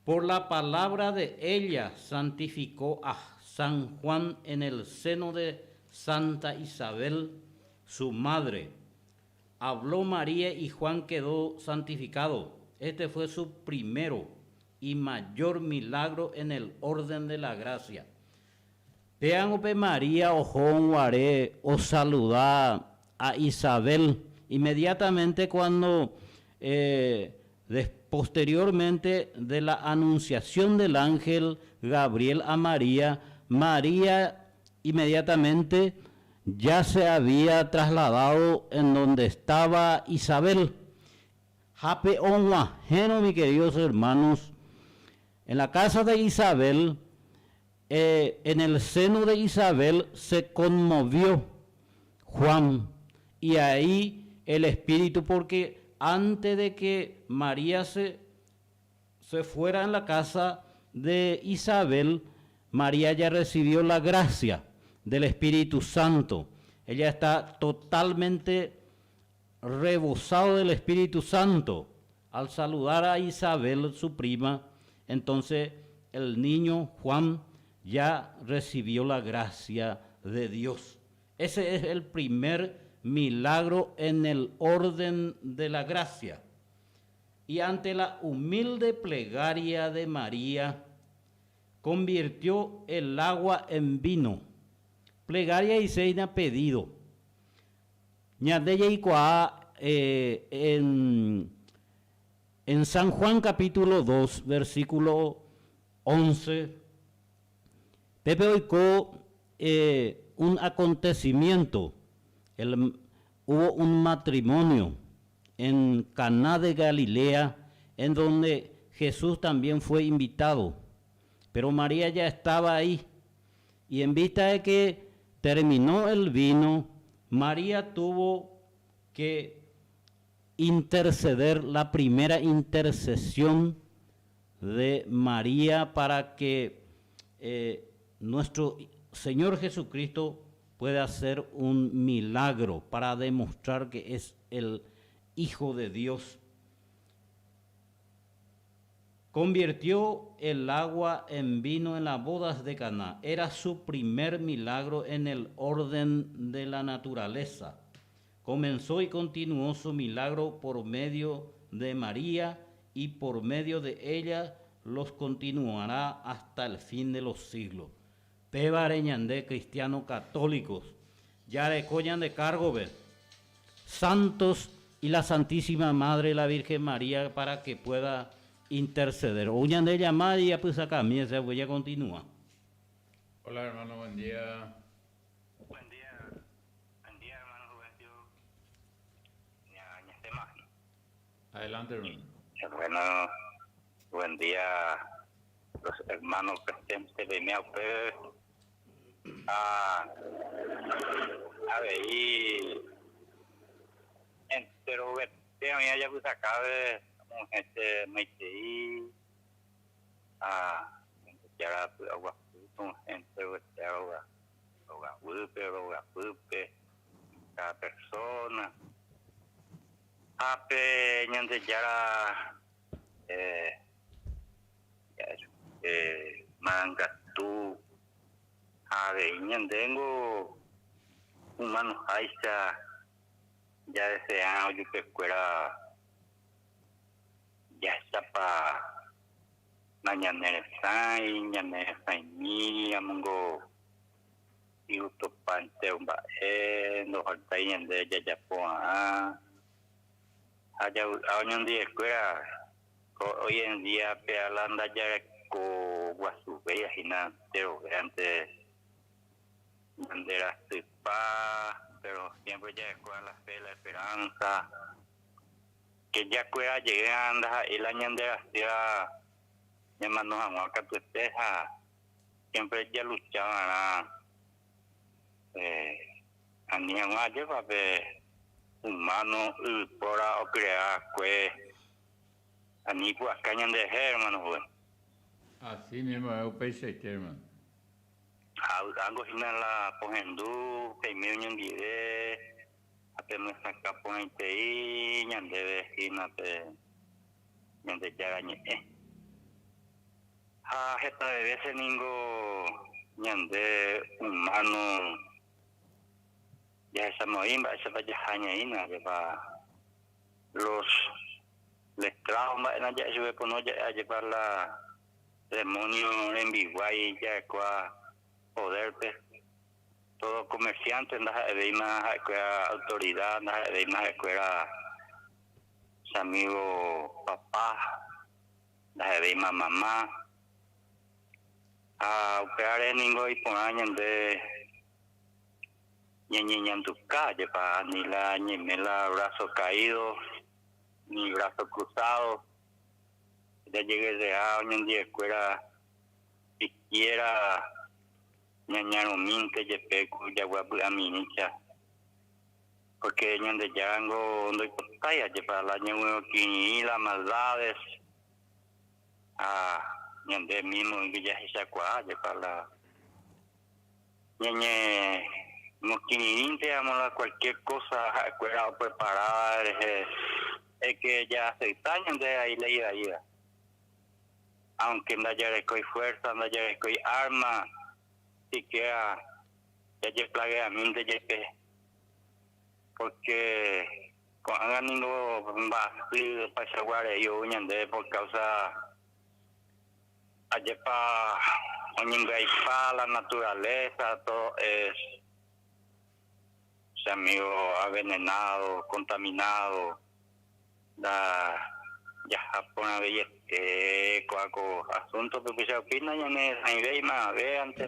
Por la palabra de ella santificó a San Juan en el seno de Santa Isabel, su madre. Habló María y Juan quedó santificado. Este fue su primero y mayor milagro en el orden de la gracia. Péango pe María oho guare osaluda a Isabel inmediatamente cuando posteriormente de la anunciación del ángel Gabriel a María, María inmediatamente ya se había trasladado en donde estaba Isabel. Ha pe og̃uahẽrõ, mis queridos hermanos, en la casa de Isabel. Eh, en el seno de Isabel se conmovió Juan y ahí el Espíritu, porque antes de que María se, se fuera en la casa de Isabel, María ya recibió la gracia del Espíritu Santo. Ella está totalmente rebosado del Espíritu Santo. Al saludar a Isabel, su prima, entonces el niño Juan ya recibió la gracia de Dios. Ese es el primer milagro en el orden de la gracia. Y ante la humilde plegaria de María, convirtió el agua en vino. Plegaria he'iseína pedido. Ñande jaikuaa en, en San Juan capítulo 2, versículo 11, pépe oiko un acontecimiento, el, hubo un matrimonio en Caná de Galilea, en donde Jesús también fue invitado. Pero María ya estaba ahí. Y en vista de que terminó el vino, María tuvo que interceder, la primera intercesión de María para que nuestro Señor Jesucristo pueda hacer un milagro para demostrar que es el Hijo de Dios. Convirtió el agua en vino en las bodas de Caná. Era su primer milagro en el orden de la naturaleza. Comenzó y continuó su milagro por medio de María y por medio de ella los continuará hasta el fin de los siglos. Pévare ñande cristiano católicos, jareko ñande kárgope, santos y la Santísima Madre la Virgen María para que pueda interceder. Ou ñande llamada y apysakami ese voy a continúa. Hola hermano, buen día. Buen día, buen día hermano Rubén, ña, Adelante hermano. Bueno, buen día los hermanos presentes, peime a ustedes. Ha avei enterovete oĩ ajapysakave gente maitei ha Ñandejára py'aguapy enterovete rogaguýpe, rogapýpe, cada persona. Ha pe Ñandejára marangatu ha avei ñandéngo humanoháicha jadesea ojupekuéra jahechapa nañaneresãi, ñaneresãimi amongo igustopánte mba'e ndohaltái ñande jajapo'arã ha javy'a oñondivekuéra ko hoy en día pe ala ndajareko guasuvéiva hína enterovéante ñande rasypa pero siempre jarekóva la fe, la esperanza que jakuera jey ndaha'éi la ñande rasýva ñamano hag̃ua katuete ha siempre jalucha va'erã ani hag̃ua ajépa pe humano yvypóra ocrea va'ekue ani ipu'aka ñanderehe, hermano Rubén. Así mismo es upeichaite, hermano. Ha vy'ángo hína la pohendu peime oñondive ha pemyesakã porãitei ñandéve hína pe Ñandejára Ñe'ẽ. Ha hetave vése ningo ñande humano jahechamoĩ mba'éichapa jaha ñaína, ajépa los letrados mba'éna ja'e chupe pono ja'e ajépa la demonio rembiguái ja'ekua poder-pe. Todo comerciante ndaha'evéima ha'ekuéra autoridad, ndaha'evéima ha'ekuéra che amigo papá, ndaha'evéima mamá. Ha upévare ningo iporã ñande ñañeñanduka, jepa ni la ñaime la brazo caído, ni brazo cruzado, jajeguerrea oñondivekuéra. Siquiera ñañarõmínte jepe ku jaguapy'amirĩcha, porque Ñandejárango ndoipotái ajépa la ñaguerokirirĩ la maldades ha ñande mismo jahechakuaa ajépa la ñañe mokirirĩnte ramo la cualquier cosa ha'ekuéra opreparáva rehe es que jaacepta ñande ahí la ivaíva. Aunque ndajarekói fuerza, ndajarekói arma, siquiera jajeplagueamínte jepe, porque ko'ág̃a ningo mba'asy opaichagua rei ou ñandéve por causa ajépa oñembyaipa la naturaleza, todo es, che amigo, avenenado, contaminado, la jaha porãveiete ko'a ko asunto-pe upeicha rupi nañanesãivéima ave ante.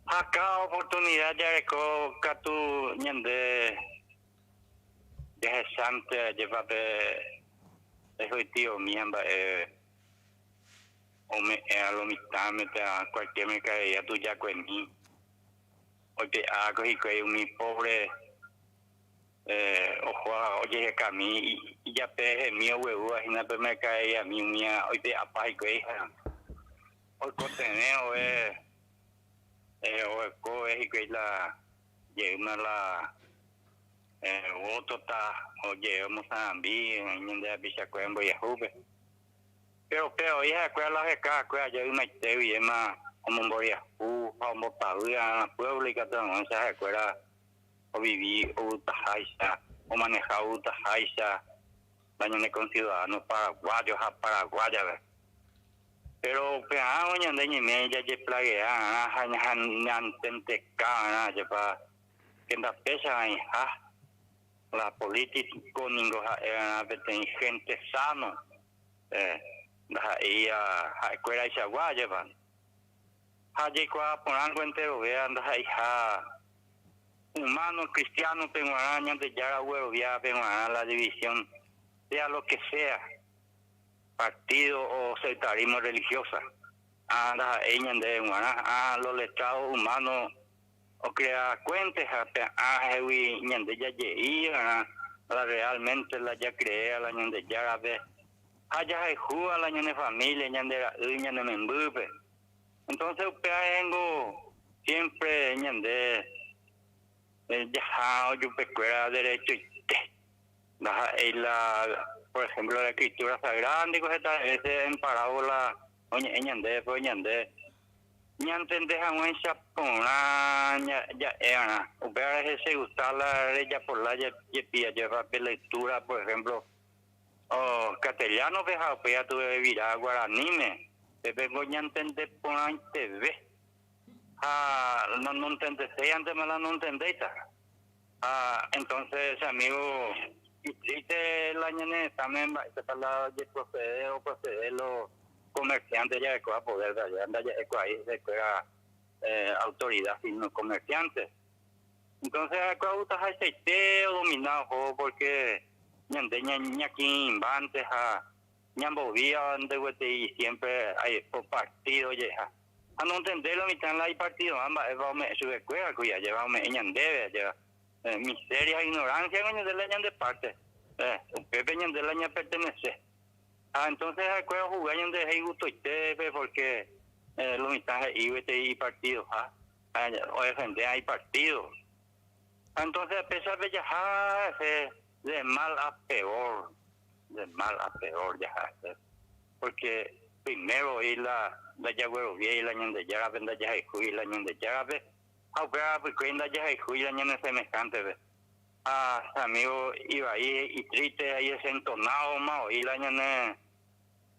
Ha cada oportunidad jareko katu ñande jahechánte ajépa pe ehoitiomi mba'e ome'ẽ lo mitãme térã cualquier mercadería tujakuemi oipe'áko hikuái umi pobre oho ojehekami ijape hemi ogueúva hína pe mercaderíami umía oipe'apa hikuái ha oikotevẽ ove orekove hikuái la jeýma la votota ojeve omosarambi ñande rapichakuéra mboriahúpe. Pero upéva oĩ ha'ekuéra la oheka va'ekue ymaite guivéma omomboriahu ha ombotavy pueblo ikatu hag̃uáicha ha'ekuéra ovivi ovytaháicha, omaneja ovytaháicha la ñane conciudadano paraguayo ha paraguaya-pe. Pero upearã ñande ñaime jajeplaguearã ha ñantendeka'arã ajépa que ndapéicha oĩha la político ningo ha'e'arã peteĩ gente sano ndaha'éi ha'ekuéraichagua ajépa. Ha jaikuaa porãngo enterovéva ndaha'eiha humano cristiano-pe g̃uarã Ñandejára ogueroviápe g̃uarã la división sea lo que sea partido o sectarismo religiosa. Ah, ndaha'éi ñandéve g̃uarã ah, los letrados humanos ocrea cuentes ha pe hegui ñande jaje'ívarã la realmente la jacrea la Ñandejárape ha jahayhúva la ñane familia, ñande ra'y, ñane membýpe. Entonces upéva hengo siempre ñande jaha ojupekuéra derechoite. Ndaha'éi la, por ejemplo, la escritura sagrada ndiko heta veces en parábola oñe'ẽ ñandéve pues ñande ñantende hag̃uáicha porã ja'e'arã. Upéva rehe che gusta la rejapola jepi ajépa pe lectura, por ejemplo, o castellano-pe ha upéi atuve guaraníme pépengo ñantende porãiteve ha no nontendeséi antema la nontendéita. Ha entonces, amigo, y triste la ñane retãme mba'éichapa la ojeprocede o procede los comerciantes jarekóva poder allá ndaja'ekuaái hesekuéra autoridad sino comerciantes. Entonces ha'ekuéra outahachaite odomina ohóvo porque ñande ñakirirĩmbánte ha ñambovíva ndeguetei siempre hay por partido jeha. Ha nontendéi lo mitã la ipartido-rã mba'épa ome'ẽ chupekuéra kuri ajépa ome'ẽ ñandéve ajépa miseria ha ignorancia ñande la ñande parte upépe ñande la ñapertenece. Ha entonces ha'ekuéra ojuga ñanderehe igustoitépe porque lo mitã he'i gueteri ipartidoha odefende a ipartido. Entonces péichape jaha hese de mal a peor, de mal a peor jaha hese porque primero oĩ la ndajagueroviái la Ñandejárape ndajahayhúi la Ñandejárape ha upéva pykuái ndajahayhúi la ñane semejantepe. Ha amigo ivai y triste ahí desentonado ma oĩ la ñane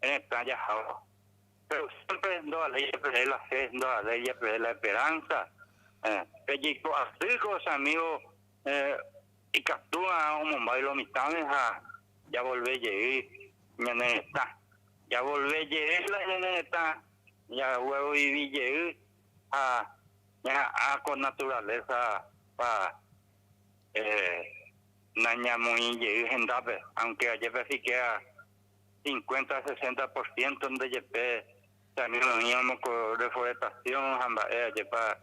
retã jahávo. Pero siempre ndovaléi japerder la fe, ndovaléi japerder la esperanza. Pe jaiko asýko che amigo ikatúva omombáy lo mitãme ha javolve jey ñane retã. Javolve jey la ñane retã, jaguerovivi jey ha ñaha'ã con naturaleza pa nañamoĩ jey hendápe, aunque ajépe siquiera 50 60% ndejepe También oĩramo ko reforestación ha mba'e ajépa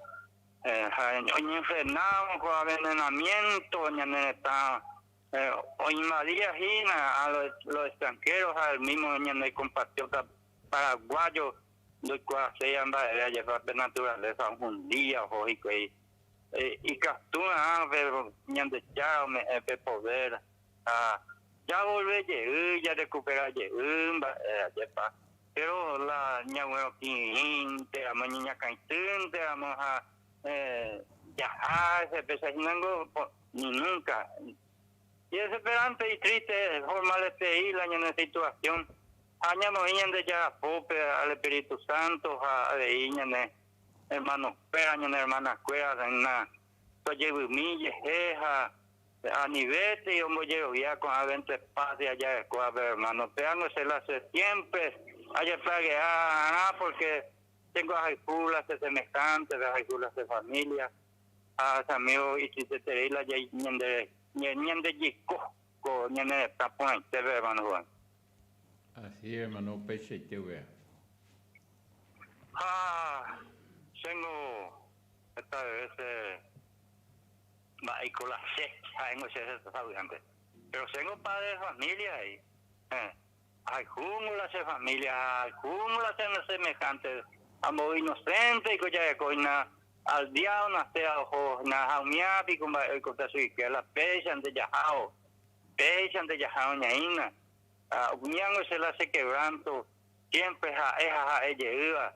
ha oñenfrenáramo ko avenenamiento ñane retã oinvadía hína a los extranjeros ha el mismo ñane compatriota paraguayo ndoikuaaséiva mba'eve ajépa pe naturaleza ohundía oho hikuái ikatúrã pe Ñandejára ome'ẽ pe poder ha javolve jey jarecupera jey mba'e ajépa. Péro la ñaguerotĩrĩnte ramo, ñañakãitýnte ramo ha jaha hese péicha hína ningo ni núnka. Y desesperante y triste formalestei la ñane situación ha ñamoĩ Ñandejára pópe al Espíritu Santo ha avei ñane hermano-kuéra, ñane hermana-kuéra tojevymi jehe ha anivétei ombojerovia ko'ã vente patria jarekóvape hermano. Péango che la che siempre ajeplagea arã porque chéngo ahayhu la che semejante, ahayhu la che familia ha che amigo itristeterei la ñande ñande jeko ko ñane retã porãitépe hermano Juan. Así hermano, upeichaite upéva. Ha chéngo heta veces mba'éiko la che ha'éngo che savy'ánte. Pero chéngo padre de familia he'i. Ahayhúngo la che familia, ahayhúngo la che semejante. Amo inocente iko jareko hína al diablo nace oho hína ha umíva piko mba'e oikóta chuguikuéra la péichante jahávo, péichante jahávo ñaína. Umívango che la che quebranto siempre ha'e ha ha'e jeýva.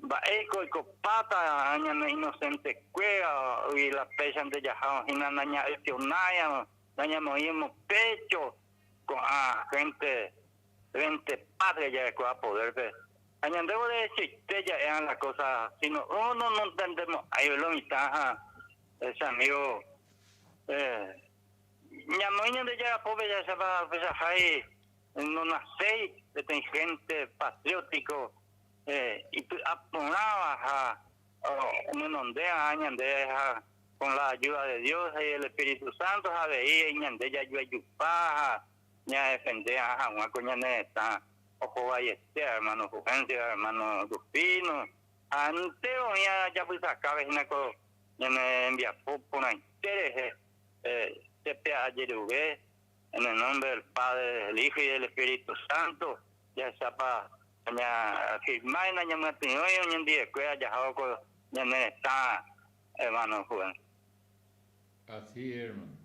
Mba'éiko oikopáta ñane inocente-kuéra y la péichante jahávo hína naña'ytionáiarõ, nañamoĩmo pecho ko'ã gente vente patria jarekóva poder-pe. Ha ñandévo derechoite ja'éva la cosa, sino uno no entendemo'ãi lo mitã ha che amigo ñamoĩ Ñandejára pópe jahechápa upeichahái nonacéi peteĩ gente patriótico ipy'aporãva ha omenondéva ñande ha con la ayuda de Dios y el Espíritu Santo ha avei ñande jajuajupa ha ñadefende hag̃ua ko ñane retã ohovaiete hermano Juvencio, hermano Rufino ha entero oĩva japysakáve hína ko ñane rembiapo porãite rehe chepe'ajeruve en el nombre del Padre, del Hijo y del Espíritu Santo jahechápa ñafirmáina ñamyatyrõi oñendivekuéra jahávo ko ñane retã hermano Juvencio. Así es, hermano.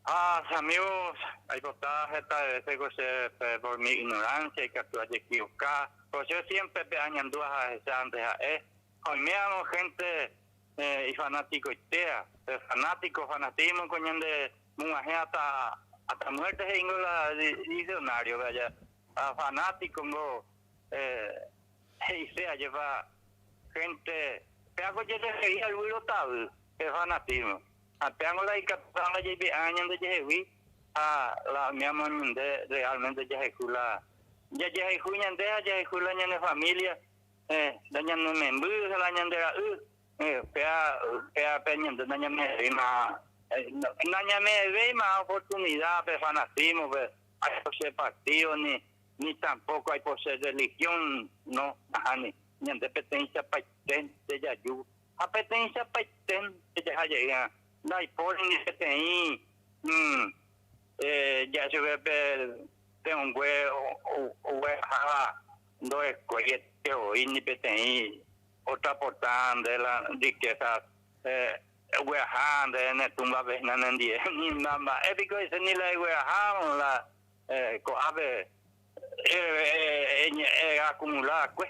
Ah, amigos, aipota heta veces ko che por mi ignorancia ikatu ajequivoca, pero yo siempre pe añandu ahecha antes ha'e, oiméamo gente y fanático-itéa, fanático, fanatismo ko ñande mug̃uahẽ hasta hasta muerte he'íngo la diccionario vaya, a fanático ngo he'ise ajépa gente péako jereferí al vyrotavy pe fanatismo. Ha péango la ikatúva jaipe'a ñandejehegui ha la miamo ñande realmente jahayhu la jajehayhu ñande ha jahayhu la ñane familia la ñane memby ha la ñande ra'y péa péa pe ñande nañame'ẽvéima nañame'ẽvéima oportunidad pe fanatismo pe hay por ser partido ni ni tampoco hay por ser religión no nahániri ñande peteĩ chapaitente jaju ha peteĩ chapaitente jahajey ndaipóri ni peteĩ ja'e chupe pe te'õngue ogueraháva ndoekuéiete voi ni peteĩ otraporta nde la riqueza ogueraha nde ne tumba-pe hína nendie ni mba'e piko he'ise ni la egueraha la ko'ápe acumula akue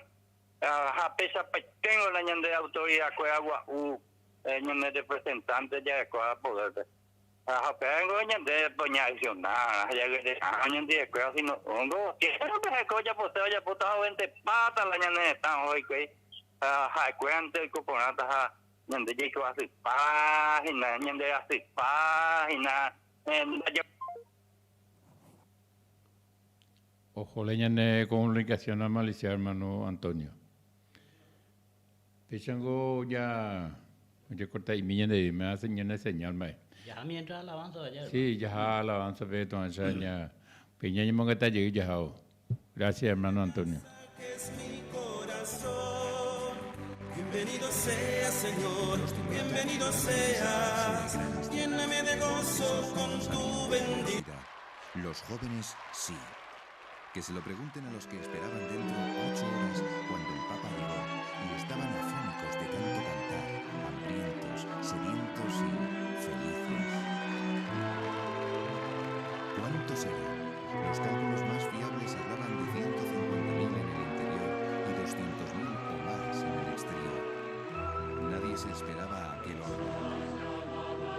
ha péichapaitengo la ñande autoridad-kuéra gua'u ñane representante jarekóva poder-pe ha upévango ñande ñaaccionar ha jaguereha ñandivekuéra sino ngo siempre heko ojapose ojapóta hoventepáta la ñane retã oho hikuái ha ha'ekuérante oiko porãta ha ñande jaiko asypa hína ñande asypa hína Ojalá ñane comunicación amalicia hermano Antonio. Péichango ya ojecorta'imi ñande me hace ñane señal mae. Ya mientras alabanza allá. Sí, ya alabanza pe to'ãcha ña peña ñemongeta jey jahao. Gracias hermano Antonio. Es mi corazón. Bienvenido seas, Señor, bienvenido seas. Lléname de gozo con tu bendición. Los jóvenes sí. Que se lo pregunten a los que esperaban dentro 8 horas cuando el Papa llegó y estaban afónicos de tanto cantar, hambrientos, sedientos y felices. ¿Cuántos eran? Los cálculos más fiables hablaban de 150.000 en el interior y 200.000 o más en el exterior. Nadie se esperaba aquel horror.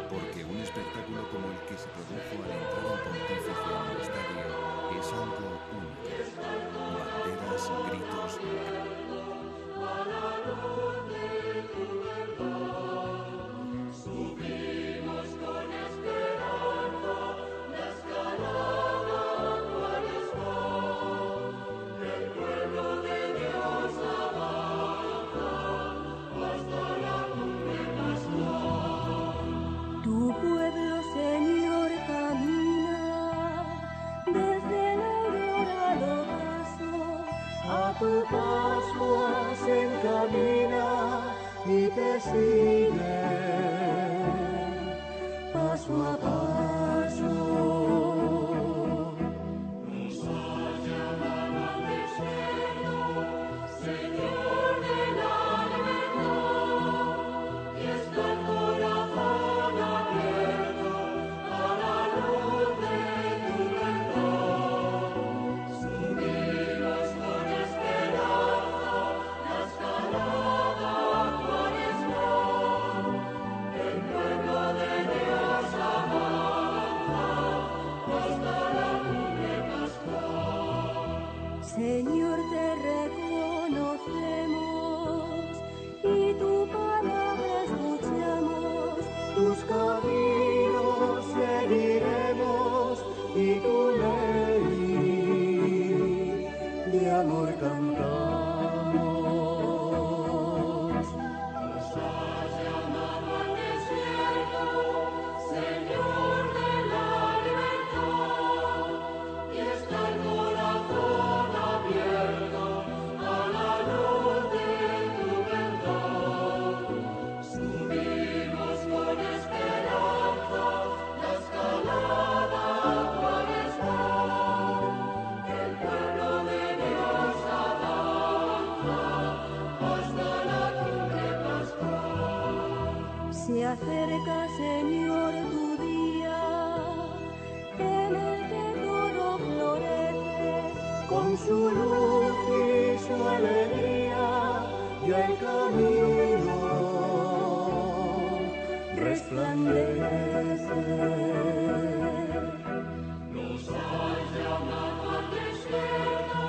Porque un espectáculo como el que se produjo al entrar el pontífice en el estadio es algo único. Banderas, gritos. Subimos con esperanza la escalada cuaresmal. El pueblo de Dios avanza hasta la cumbre pascual. Tu pueblo, Señor, camina desde la aurora al ocaso, a tu Pascua se encamina y te sigue paso a paso. Nos has llamado al desierto, Señor de la libertad, y está el corazón abierto a la luz de tu verdad. Subimos con esperanza la escalada cuaresmal. El pueblo de Dios avanza hasta la cumbre pascual. Señor, te reconocemos y tu palabra escuchamos, tus caminos seguiremos y tu ley de amor cantamos. Nos has llamado al desierto, Señor de la libertad, y está el corazón abierto a la luz de tu verdad. Subimos con esperanza la escalada cuaresmal. El pueblo de Dios avanza hasta la cumbre pascual. Se acerca, Señor, tu día, en el que todo florece, con su luz y su alegría, ya el camino resplandece. Nos has llamado al desierto,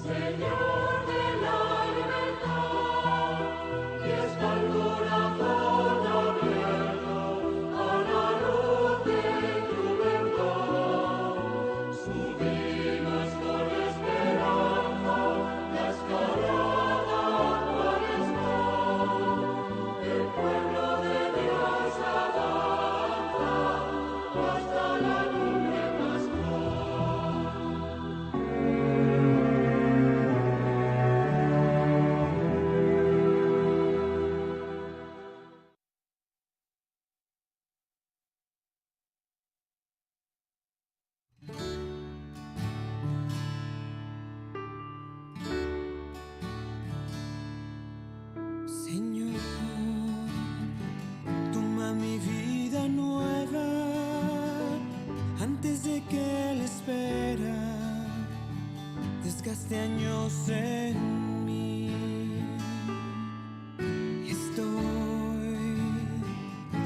Señor de la libertad, y está el corazón abierto a la luz de tu verdad. Subimos con esperanza la escalada cuaresmal. El pueblo de Dios avanza hasta la cumbre pascual. Señor, toma mi vida nueva antes de que la espera desgaste años en mí. Estoy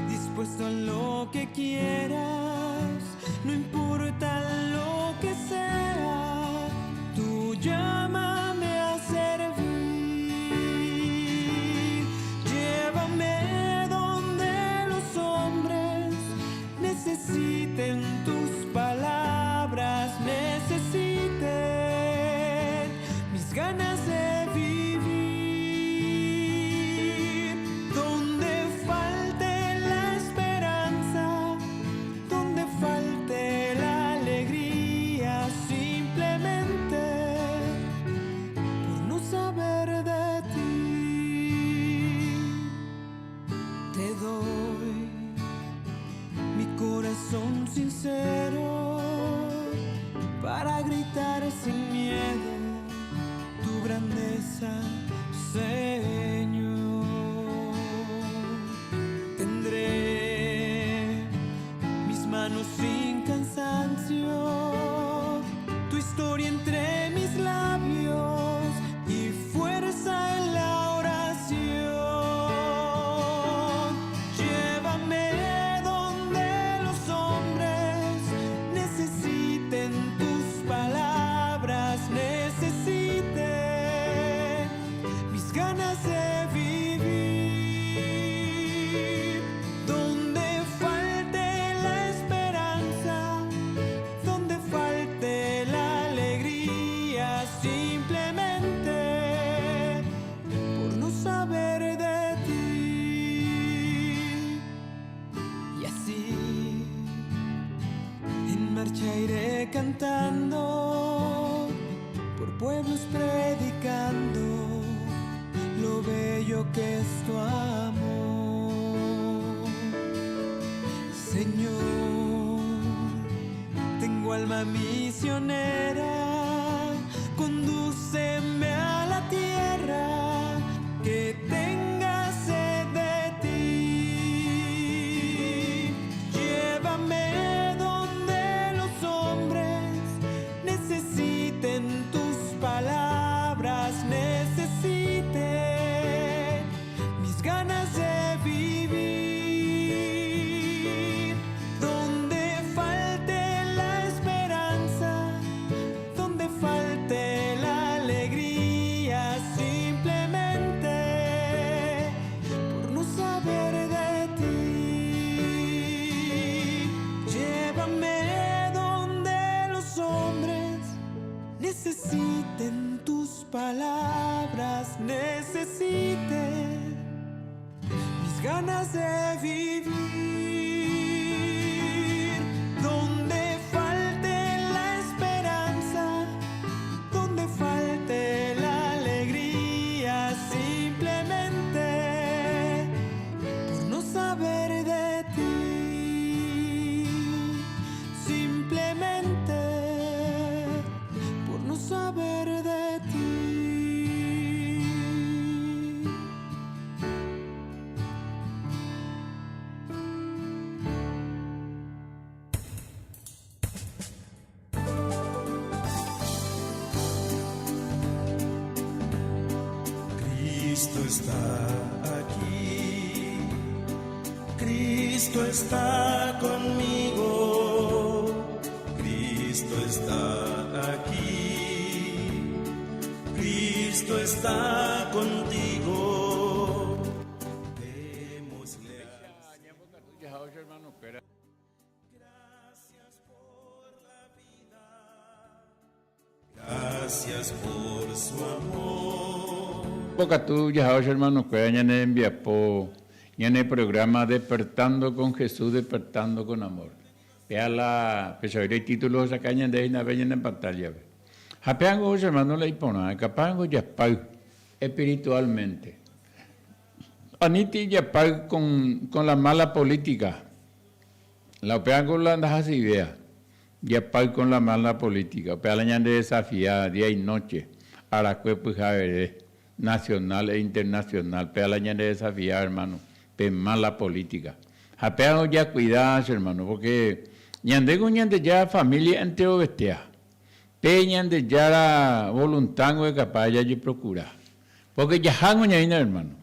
dispuesto a lo que quieras, no importa lo que sea, tú llámame a servir. Llévame donde los hombres necesiten tus palabras, necesiten mis ganas de vivir. Donde falte la esperanza, donde falte la alegría, si sincero para gritar sin miedo tu grandeza, Señor. Tendré mis manos sin cansancio, tu historia entre mis labios y fuerza en la oración. Llévame donde los hombres necesiten tus palabras, necesiten mis ganas de vivir. Donde falte la esperanza, donde falte la alegría, simplemente por no saber de ti. Y así en marcha iré cantando, por pueblos predicando lo bello que es tu amor. Señor, tengo alma misionera, condúceme a la tierra que tenga sed de ti. Llévame donde los hombres necesiten tus palabras, necesiten mis ganas de vivir. Donde falte la esperanza, donde falte la alegría, simplemente por no saber de ti. Llévame donde los hombres necesiten tus palabras, necesiten mis ganas de vivir. Donde falte la esperanza, donde falte la alegría, simplemente por no saber de ti. Simplemente por no saber de ti. Cristo está aquí, Cristo está conmigo, Cristo está aquí, Cristo está contigo. Démosle al Gracias por la vida, gracias por su amor. Pokatu jahávo che hermanokuéra ñane rembiapo ñane programa Despertando con Jesús, Despertando con Amor. Péa la pechavéire itítulo osaka ñande hína pe ñane pantalla-pe. Ha péango che hermano la iporã, capaz-ngo japáy espiritualmente. Aníti japáy con, con la mala política. La upévango la ndahasyivéa, japáy con la mala política. Upéva la ñande desafia día y noche, arakue pyhavere, nacional e internacional. Péva la ñande desafia, hermano, pe mala política. Ha pévango jakuida, che hermano, porque ñandéngo Ñandejára familia enterovetéa. Pe Ñandejára voluntad-ngo capaz jajeprocura. Porque jahángo ñaína, hermano.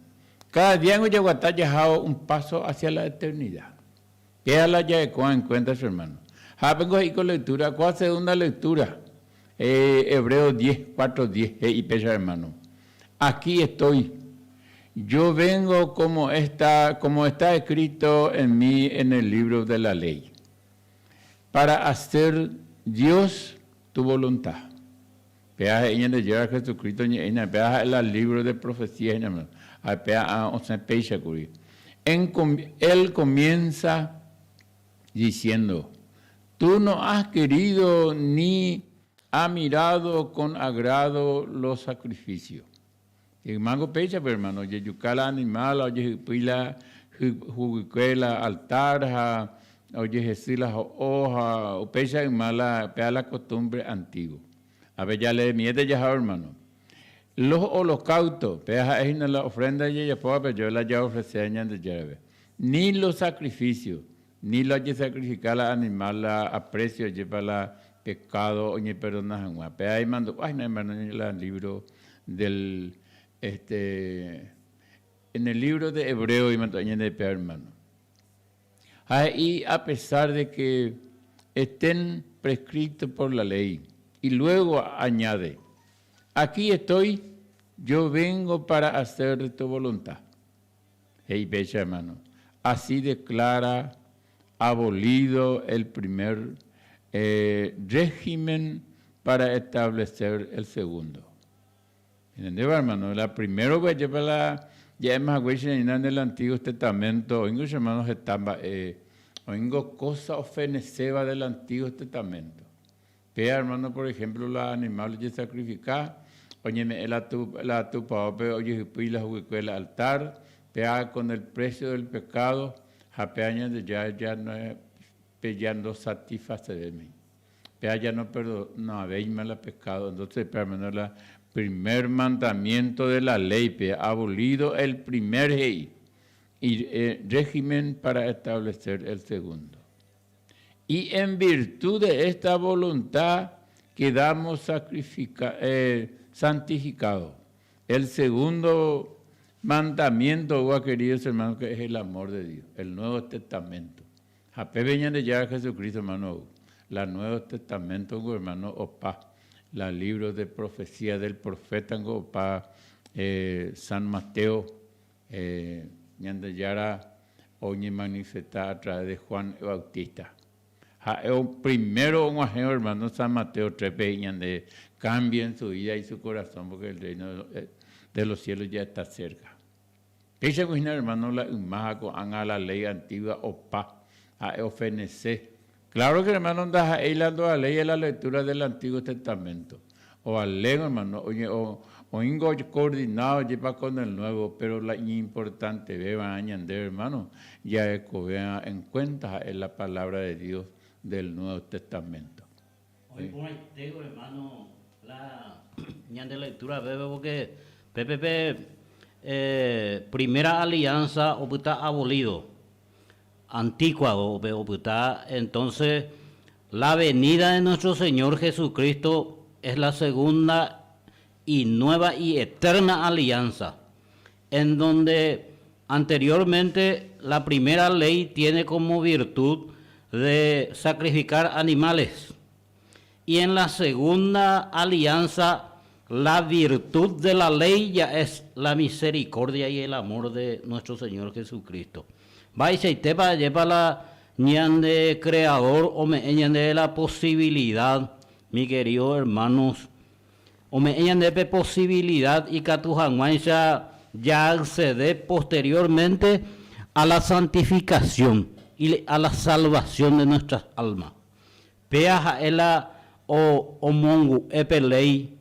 Cada día-ngo jaguata jahávo un paso hacia la eternidad. Péa la jarekóva en cuenta, che hermano. Ha ápengo he'i ko lectura, kóa segunda lectura, Hebreos 10, 4, 10, he'i péicha, hermano. Aquí estoy. Yo vengo como está, como está escrito en mí en el libro de la ley, para hacer Dios tu voluntad. Péa he'i Ñandejára Jesucristo ñe'ẽina, péa ha'e la libro de profecía hína, hermano. Ha péa ã osẽ péicha kuri. En, él comienza diciendo, Tú no has querido ni ha mirado con agrado los sacrificios. Ymango péicha pe hermano, ojejuka la animal ha ojehypýi la huguykue la altar ha. Ojehesy la ho'o ha upéicha yma la péa la costumbre antiguo. Ápe jaleemiéta jaha hermano. Los holocaustos, péa ha'e hína la ofrenda jajapóva pejo la jaofrecea Ñandejárape. Ni los sacrificios, ni la ojesacrifica la animal la aprecio jepa la pecado oñeperdona hag̃ua. Péa imandu'a hína hermano la libro del este en el libro de Hebreo imandu'a ñande péa hermano. Ha he'i a pesar de que estén prescritos por la ley. Y luego añade, Aquí estoy, yo vengo para hacer tu voluntad. He'i péicha hermano, así declara abolido el primer régimen para establecer el segundo. Entendéva hermano, la primero pe ajépa la ja'éma haguéicha ñaína en el Antiguo Testamento, oĩngo che hermano heta mba'e, oĩngo cosa ofeneséva del Antiguo Testamento. Péa hermano por ejemplo la animal ojesacrifica, oñeme'ẽ la la tupaópe ojehypýi la huguykue la altar, péa con el precio del pecado ha péa Ñandejára ya no pe ya ndosatisfacevémi. Péa ya no perdonavéima la pecado. Entonces, pe hermano la primer mandamiento de la ley pe abolido el primer he'i y régimen para establecer el segundo. Y en virtud de esta voluntad quedamos sacrifica, santificados. El segundo mandamiento, queridos hermanos, que es el amor de Dios, el Nuevo Testamento. Ha péve Ñandejára Jesucristo hermano ou, la Nuevo Testamento ngo hermano opa, la libro de profecía del profeta ngo opa San Mateo, Ñandejára oñemanifesta a través de Juan el Bautista. Ha'e primero og̃uahẽvo hermano San Mateo 3-pe he'i ñande cambien su vida y su corazón porque el reino de los cielos ya está cerca. Péicha ko hína hermano la yma ha ko'ág̃a la ley antigua opa ha'e ofenese. Claro que hermano ndaha'éi la ndovaléi la lectura del Antiguo Testamento. Ovaléngo hermano, oĩngo coordinado jepa con el Nuevo, pero la iñimportantevéva'erã ñandéve hermano jarekovéva'erã en cuenta ha'e la palabra de Dios del Nuevo Testamento. Oĩ porãitéko hermano la ñande lectura pépe porque pépe pe primera alianza opyta abolido, anticuado opyta, entonces la venida de nuestro Señor Jesucristo es la segunda y nueva y eterna alianza, en donde anteriormente la primera ley tiene como virtud de sacrificar animales, y en la segunda alianza la virtud de la ley ya es la misericordia y el amor de nuestro Señor Jesucristo. Mba'eichaitépa ajépa la ñande Creador ome'ẽ ñandéve la posibilidad, mi queridos hermanos, Ome'ẽ ñande pe posibilidad ikatu hag̃uáicha jaaccede posteriormente a la santificación y a la salvación de nuestras almas. Péa ha'e la omongu'e pe léi,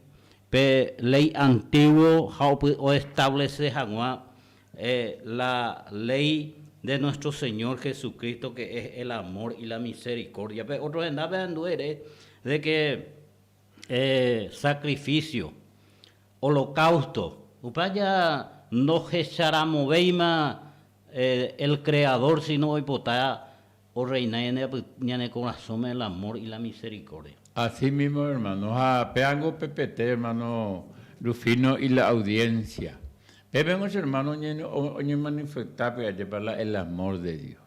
pe léi antiguo ha oestablece hag̃ua la léi de nuestro Señor Jesucristo que es el amor y la misericordia. Pe otro hendápe ahendu ere de que sacrificio, holocausto, upéva ja ndohecharamovéima el Creador sino oipota orreina ñane korasõme el amor y la misericordia. Así mismo hermano, ha péango pepete hermano Rufino y la audiencia. Pépengo che hermano oñemanifesta pe ajépa la el amor de Dios.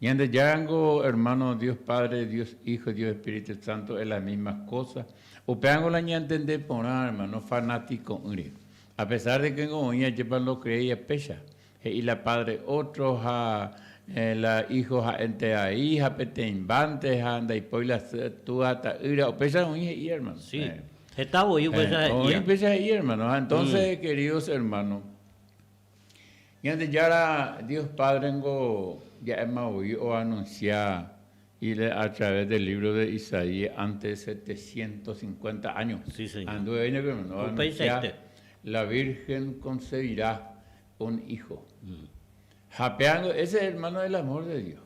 Ñandejárango hermano Dios Padre, Dios Hijo, Dios Espíritu Santo es la misma cosa. Upévango la ñantende porã hermano fanatico'ỹre. A pesar de que oĩ ajépa ndocreéi péicha. He'i la Padre otro ha la Hijo ha'énte ai ha peteĩmbánte ha ndaipói la sy, túa, ta'ýra. Upéicha oĩ he'i hermano. Sí, heta voi upéicha he'ía. Oĩ upéicha he'i hermano. Ha entonces, queridos hermanos, Ñandejára Dios Padre ngo ja'éma voi oanuncia a través del libro de Isaías antes de 750 años. Sí, señor. Anduve ahí, hermano, oanuncia la Virgen concebirá un hijo. Japeando, ese es hermano del amor de Dios.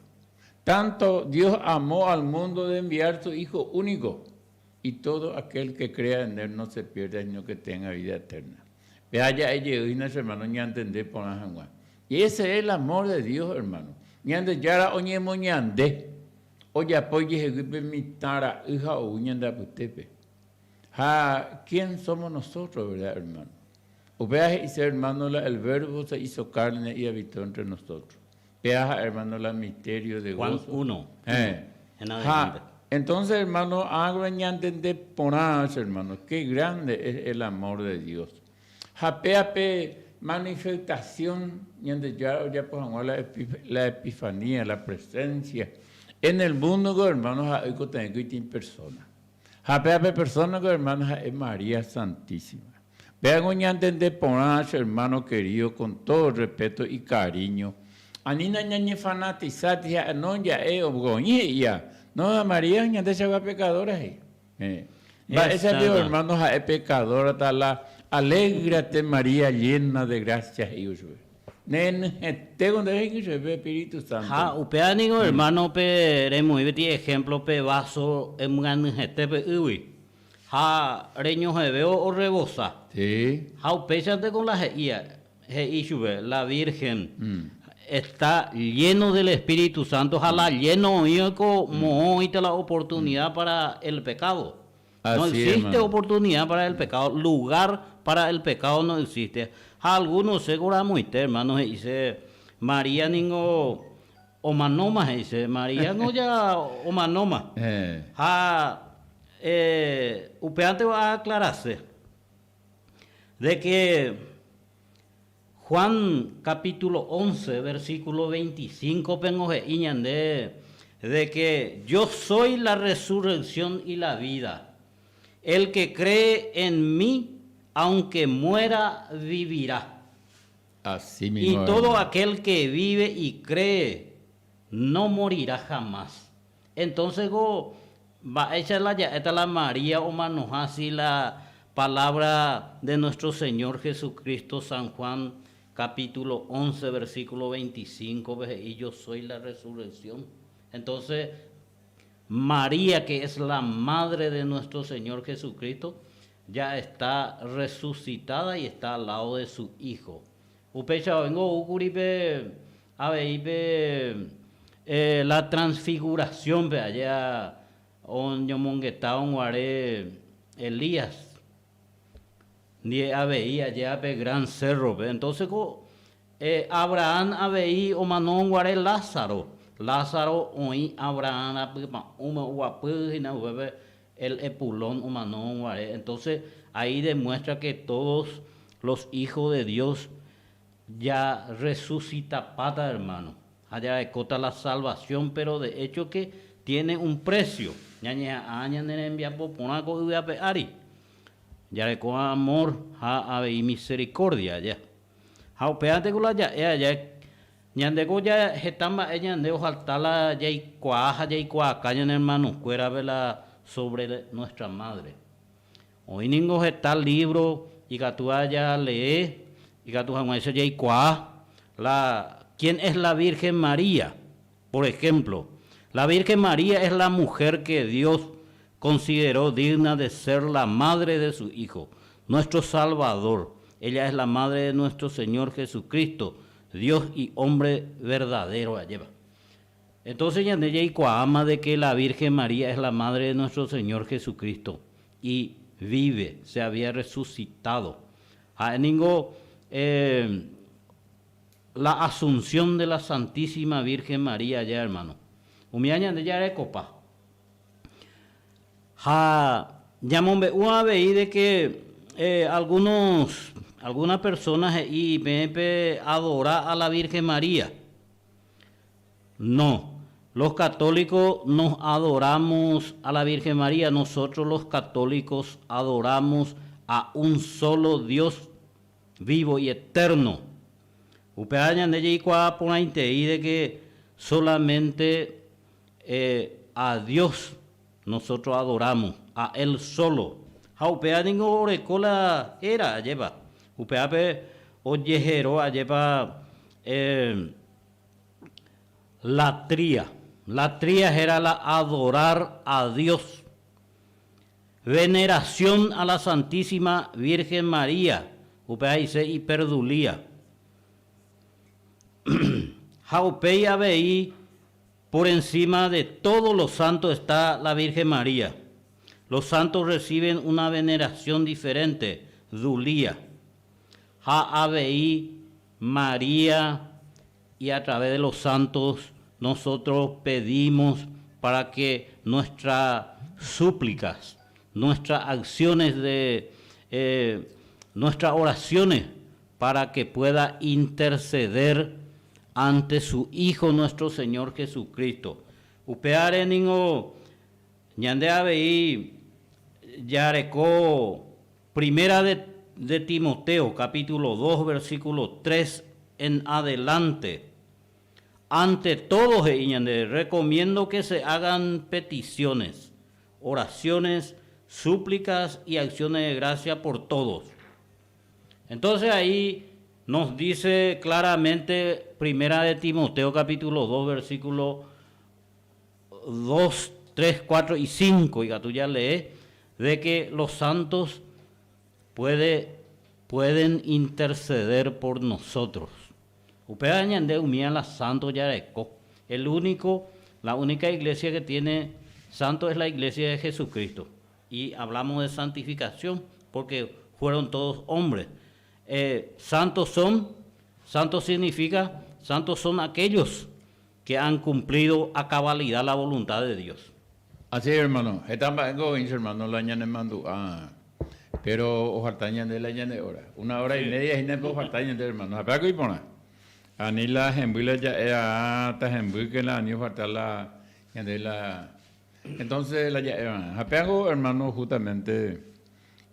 Tanto Dios amó al mundo de enviar su Hijo único, y todo aquel que crea en él no se pierda, sino que tenga vida eterna. Péva ja'e jey hína che hermano ñantende porã hag̃ua. Y ese es el amor de Dios, hermano. Ñandejára oñemoñande, ojapo ijehegui pe mitã ra'y ha ou ñande apytépe. Ha quién somos nosotros, verdad, hermano? Upéva he'ise, hermano, la el verbo se hizo carne y habitó entre nosotros. Péva ha'e, hermano, la misterio de Juan gozo. 1, Eh. en Ha, adelante. entonces, hermano, água ñantende porã, hermano, qué grande es el amor de Dios. Ha péa pe manifestación Ñandejára ojapo hag̃ua la la epifanía, la presencia en el mundo, hermano, ha'e oikotevẽ kytĩ persona. Ha péa pe persona ko hermano ha'e María Santísima. Péa ko ñantende porã che hermano querido con todo respeto y cariño. Anína ñañefanatizá ti ha'e no ja'e ogoĩ he'ía. No, María ñandechagua pecadora he'i. Eh. Mba'éicha piko hermano ha'e pecadora ta la alégrate María llena de gracia he'i ochupe. Ne henyhẽte ko ndéve he'i chupe pe Espíritu Santo. Ha upéva ningo hermano pe remoĩ peteĩ ejemplo pe vaso emyanyhẽte pe ýgui ha reñohẽvévo orrebosa. Sí. Ha upéichante con la he'íva, he'i chupe la Virgen está lleno del Espíritu Santo ha la lleno oĩva ko moõ oĩta la oportunidad para el pecado. No Así es, existe hermano. oportunidad para el pecado, lugar para el pecado no existe. Ha algunos seguramoite, hermano, he'ise María ningo omanóma, he'ise María no ya omanóma. Eh. Ha eh, upévante aclarase de que Juan capítulo 11, versículo 25 pengo he'i ñande de que yo soy la resurrección y la vida. El que cree en mí, aunque muera, vivirá. Así Y mismo, todo hermano. aquel que vive y cree, no morirá jamás. Entonces, go, mba'éicha la ja'éta la María omanoha si la palabra de nuestro Señor Jesucristo, San Juan capítulo 11, versículo 25, pe he'i yo soy la resurrección. Entonces, María, que es la madre de nuestro Señor Jesucristo, ya está resucitada y está al lado de su Hijo. Upéicha oĩngo oúkuri pe avei pe la transfiguración-pe aja oñomongetávo guare Elías ndie avei aja pe gran cerro-pe. Entonces ko Abraham avei omano guare Lázaro. Lázaro oĩ Abraham rapypa'ũme oguapy hína upépe el epulón omano guare. Entonces ahí demuestra que todos los hijos de Dios ya resucitapáta, hermano. Ha jarekóta la salvación, pero de hecho que tiene un precio. Ñañeha'ã ñane rembiapo porã ko yvy ape ári. Jareko amor ha avei misericordia ja. Ha upévante ko la ja'e aja ñandeko ja heta mba'e ñande ojalta la jaikuaa ha jaikuaaka ñane hermanokuérape la sobre nuestra madre. Oĩ ningo heta libro ikatúva jalee ikatu hag̃uáicha jaikuaa la quién es la Virgen María. Por ejemplo, la Virgen María es la mujer que Dios consideró digna de ser la madre de su Hijo, nuestro Salvador. Ella es la madre de nuestro Señor Jesucristo, Dios y hombre verdadero. Lleva. Entonces ñande jaikuaáma de que la Virgen María es la madre de nuestro Señor Jesucristo y vive, se había resucitado. Ha'e ningo eh, la asunción de la Santísima Virgen María ya, hermano. Umíva ñande jarekopa. Ha ñamombe'u avei de que eh, algunos, algunas personas he'i peẽ pe adora a la Virgen María. No, los católicos nos adoramos a la Virgen María, nosotros los católicos adoramos a un solo Dios vivo y eterno. Upéva ñande jaikuaa porãitei de que solamente eh, a Dios nosotros adoramos, a Él solo. Ha upéva ningo oreko la héra ajépa. Upévape ojehero ajépa eh, latría. Latría héra la adorar a Dios. Veneración a la Santísima Virgen María, upéva he'ise hiperdulía. Ha upéi avei por encima de todos los santos está la Virgen María. Los santos reciben una veneración diferente, dulía. Ha avei María y a través de los santos nosotros pedimos para que nuestras súplicas, nuestras acciones de eh, nuestras oraciones para que pueda interceder ante su Hijo nuestro Señor Jesucristo. Upévare ningo ñande avei jareko Primera de, de Timoteo, capítulo 2, versículo 3 en adelante. Ante todo, he'i ñande, recomiendo que se hagan peticiones, oraciones, súplicas y acciones de gracia por todos. Entonces ahí nos dice claramente Primera de Timoteo capítulo 2 versículo 2, 3, 4 y 5, ikatu jalee, de que los santos puede, pueden interceder por nosotros. Upéva ñande umía la santo jareko. El único, la única iglesia que tiene santo es la iglesia de Jesucristo. Y hablamos de santificación porque fueron todos hombres. Eh, santos son, santos significa, santos son aquellos que han cumplido a cabalidad la voluntad de Dios. Así es, hermano. Heta mba'éngo oĩ che hermano la ñanemandu'a, pero ojalta ñande la ñane hora. Una hora y media hína pe ojalta ñande hermano. Ha péako iporã. Ani la hemby la ja'e aã ta hembýke la ani ojalta la ñande la entonces la ja'e va'erã. Ha péako hermano justamente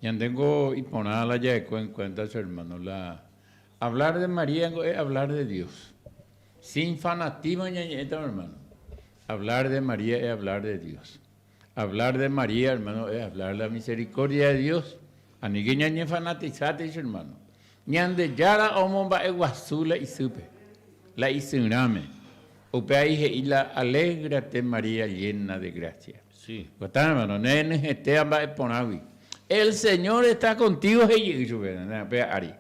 ñandéngo iporã la ja'eko en cuenta che hermano la hablar de María ngo es hablar de Dios. Sin fanatismo ñañe'ẽta, hermano. Hablar de María es hablar de Dios. Hablar de María, hermano, es hablar la misericordia de Dios. Aníke ñañefanatizátei, che hermano. Ñandejára omomba'eguasu la isýpe, la isyrãme. Upéva he'i la Alégrate María llena de gracia. Sí. Gotã, hermano, ne renyhẽtéva mba'e porãgui. El Señor está contigo he'i chupe, upéva ári.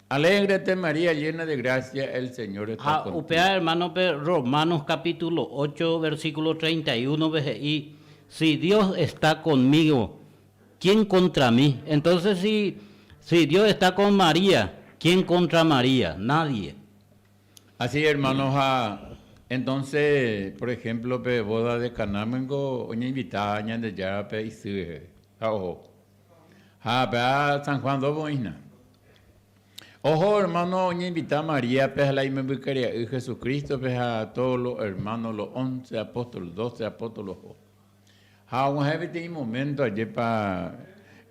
Alégrate María llena de gracia, el Señor está Ha contigo. upéva hermano pe Romanos capítulo 8 versículo 31 pe he'i, Si Dios está conmigo, ¿quién contra mí? Entonces si, si Dios está con María, ¿quién contra María? Nadie. Así hermano ha entonces, por ejemplo, pe boda de Caná ningo oñeinvita Ñandejára pe isy rehe ha oho. Ha péa San Juan dovo oĩhína. Oho hermano oñeinvita Maríape ha la imembykarea'y Jesucrístope ha todos los hermanos, los once apóstoles, doce apóstoles oho. Ha og̃uahẽ peteĩ momento ajépa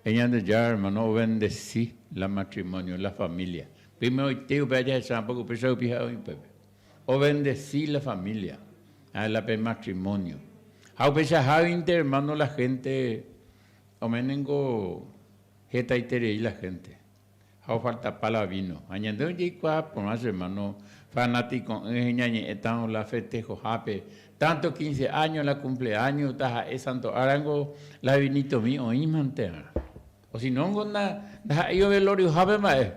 Ñandejára hermano obendeci la matrimonio, la familia. Primeroite upéva jahecháma porque upéicha rupi ha'e oĩ upépe. Obendeci la familia ha la pe matrimonio. Ha upeichaháguinte hermano la gente Ome ningo hetaiterei la hénte, ha ofaltapa la víno. Ha ñande ojeikuaa porã che hermano fanatiko'ỹ ñañe'ẽtarõ la festejohápe, tanto quince años, la cumpleaños, taha'e santo árango la vinitomi oĩmante'arã. O si nóngo ndaha'éi oveloriohápe mba'e.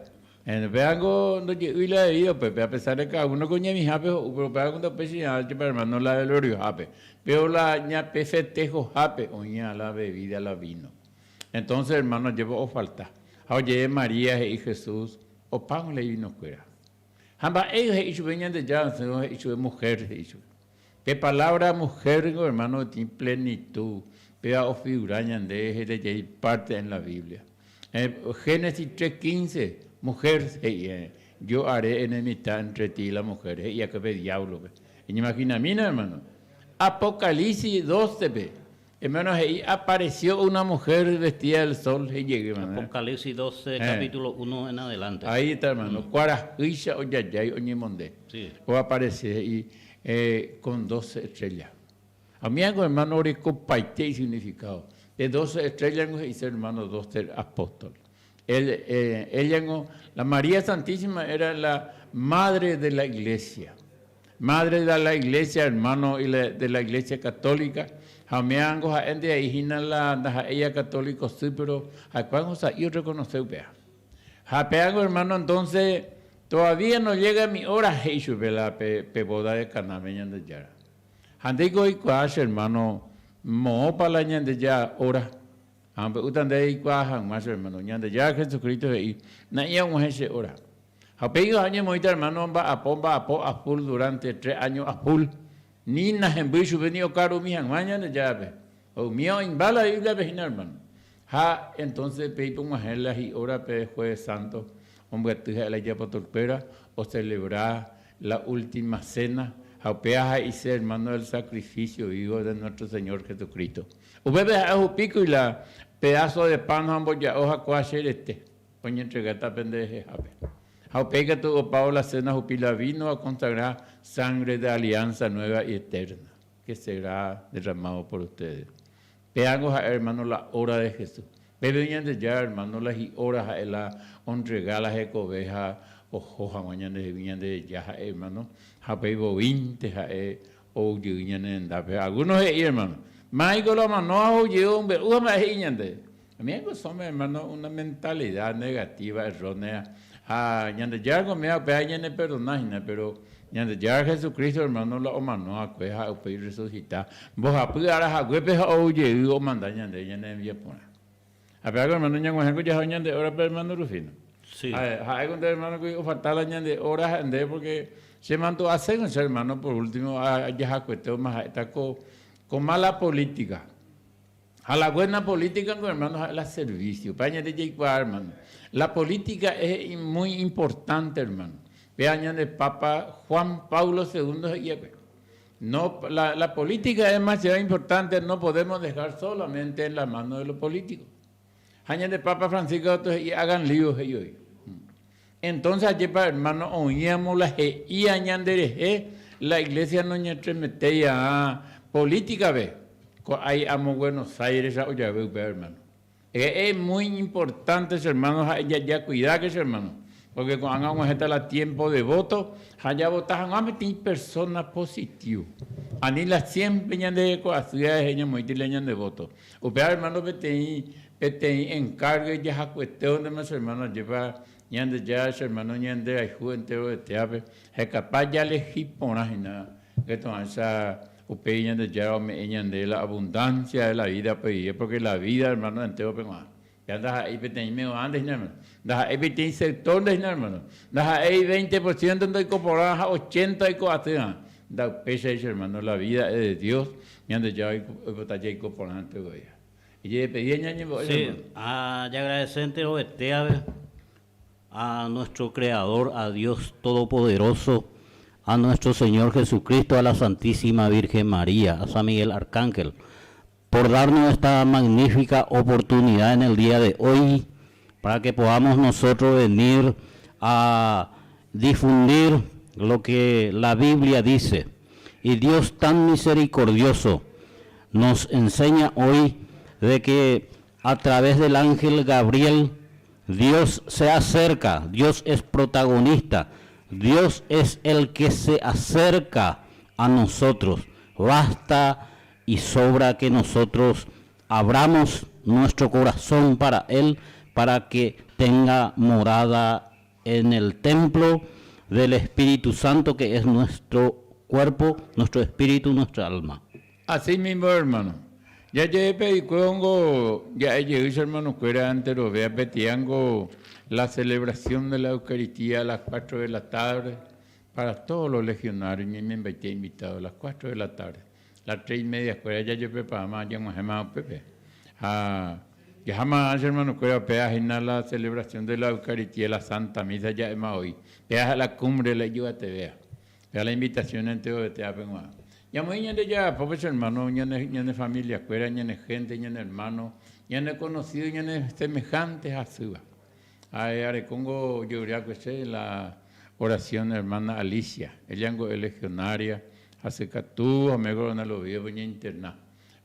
Pévango ndoje'úi la bebida upépe, a pesar de cada uno ko ñemihápe ho'u, pero upévango ndaupéichai'arã che hermano la veloriohápe. Pero la ñape festejohápe oĩ'arã la bebida, la vino. Entonces, hermano, ajépa ofalta. Ha oje'e María he'i Jesús, opágui la ivinokuéra. Ha mba'e he'i chupe Ñandejára osẽvo he'i chupe mujer he'i chupe. Pe palabra mujer ningo hermano oĩ plenitud, péva ofigura ñande hetaiterei parte en la Biblia. Génesis 3:15, mujer he'i, yo haré enemistad entre ti y la mujer, he'i akue pe diablo-pe. Eñeimaginamína hermano. Apocalipsis 12-pe, hermano he'i apareció una mujer vestida del sol, he'i jey hermano. Apocalipsis 12, capítulo 1 en adelante. Ahí está hermano, kuarahýicha ojajái oñemonde. Sí. O aparece he'i con doce estrellas. Ha umi ángo hermano orekopaite isignificado. Pe doce estrellas niko he'ise hermano doce apóstol. Él, ella niko, la María Santísima era la madre de la iglesia. Madre de la Iglesia, hermano, y de la Iglesia Católica, ha umiango ha'énte he'i hína la ndaha'éiva católico sy, pero ha'ekuérango sa'i orreconoce upéva. Ha péango, hermano, entonces, todavía no llega mi hora he'i chupe la pe boda de Canáme Ñandejára. Ha ndéiko oikuaa che hermano, moõpa la Ñandejára hora? Ha ambe'úta nde reikuaa hag̃ua che hermano, Ñandejára Jesucristo he'i, Na'i ag̃uahẽ che hora. Ha upéi oha oñemoĩta hermano omba'apo mba'apo a full durante tre año a full, ni nahembýi chupe ni okarumi hag̃ua Ñandejárape. Umíva oĩmba la Bíbliape hína hermano. Ha entonces upéi pog̃uahẽ la hi'óra pe Jueves Santo ombyaty ha'e la ijapostolkuéra ocelebra la última cena ha upéva he'ise hermano el sacrificio vivo de nuestro Señor Jesucristo. Upépe ha'e ohupíkuri la pedazo de pan ha omboja'o ha kóa che rete. Oñentregáta pende rehehápe. Ha upéi katu opávo la cena hupi la vino ha oconsagra sangre de alianza nueva y eterna, que será derramado por ustedes. Péango ha'e hermano la hora de Jesús. Pépe Ñandejára hermano la hi'óra ha'e la ontrega la hekove ha oho hag̃ua ñandehegui Ñandereja ha'e hermano, ha upéi voínte ha'e ou jey ñane rendápe. Algunos he'i hermano, Máiko la omanóva ou jey omombe'u ha mba'e he'i ñande. Amigo somos hermano una mentalidad negativa, errónea. Ha Ñandejára komíva upéva ñaneperdona hína, pero Ñandejára Jesucristo hermano la omano va'ekue ha upéi resucita. Mbohapy ára haguépe ha ou jey omanda ñande ñane rembiaporã. Ha péva ko hermano ñag̃uahẽ ko jaha ñande hórape hermano Rufino. Sí. Ha'e ko nde hermano kuri ofalta la ñande hora ha nde porque che mandu'aséko che hermano por último ajahakuetévoma ha'éta ko mala política. Ha la buena política niko hermano ha'e la servicio. Upéva ñande jaikuaa hermano. La política es muy importante hermano. Péva ñande Papa Juan Pablo segundo he'i va'ekue. No, la, la política es demasiado importante, no podemos dejar solamente en la mano de los políticos. Ha ñande Papa Francisco katu he'i hagan lío he'i voi. Entonces ajépa hermano oĩramo la he'íva ñanderehe la iglesia noñentremetéiva política-pe, ko'ái amo Buenos Aires-ra ojavy upéva hermano. Es muy importante che hermano ha jajacuidáke che hermano, porque ko'ág̃a og̃uahẽta la tiempo de voto ha javota hag̃ua peteĩ persona positivo. Ani la siempre ñande reko asýva rehe ñamoĩti la ñande voto. Upéva hermano peteĩ peteĩ encargue jahakuetévondema che hermano ajépa Ñandejára che hermano ñanderayhu enterovetévape hekapa jalehi porã hína geto'ãicha upéi Ñandejára ome'ẽ ñande la abundancia de la vida peve porque la vida hermano entérope g̃uarã. Ja ndaha'éi peteĩme g̃uarãnte hína hermano, ndaha'éi peteĩ sector-nte hína hermano, ndaha'éi 20% ndoiko porã ha 80 oiko atýva. Ndaupéichai che hermano, la vida es de Dios, Ñandejára oipota jaiko porãnte guei. Ijepedía ñañembo'e, Sí, hermano. ha jaagradece enterovetévape a nuestro Creador, a Dios Todopoderoso, a nuestro Señor Jesucristo, a la Santísima Virgen María, a San Miguel Arcángel, por darnos esta magnífica oportunidad en el día de hoy para que podamos nosotros venir a difundir lo que la Biblia dice. Y Dios tan misericordioso nos enseña hoy de que a través del ángel Gabriel Dios se acerca, Dios es protagonista, Dios es el que se acerca a nosotros. Basta y sobra que nosotros abramos nuestro corazón para Él, para que tenga morada en el templo del Espíritu Santo que es nuestro cuerpo, nuestro espíritu, nuestra alma. Así mismo, hermano. Jajepedikuévongo ja'e jey che hermanokuéra enterove apetiángo la celebración de la Eucaristía a las 4 de la tarde para todos los legionarios ñaimembaite invitado a las 4 de la tarde. Las tres y media kuéra jajepreparáma jag̃uahẽma upépe. Ha jaháma che hermanokuéra upéva hína la celebración de la Eucaristía, la Santa Misa ja'éma voi. Péva la cumbre la ijyvatevéva. Péva la invitación enterovetévape g̃uarã. Ñamoĩ ñande jajapópe che hermano, ñane, ñane familia-kuéra, ñane gente, ñane hermano, ñane conocido, ñane semejante hasýva. Ha arekóngo ojeroviákue che la oración hermana Alicia. Ella ngo es legionaria, hasykatu, ha ome coronel Oviedo ñainterna.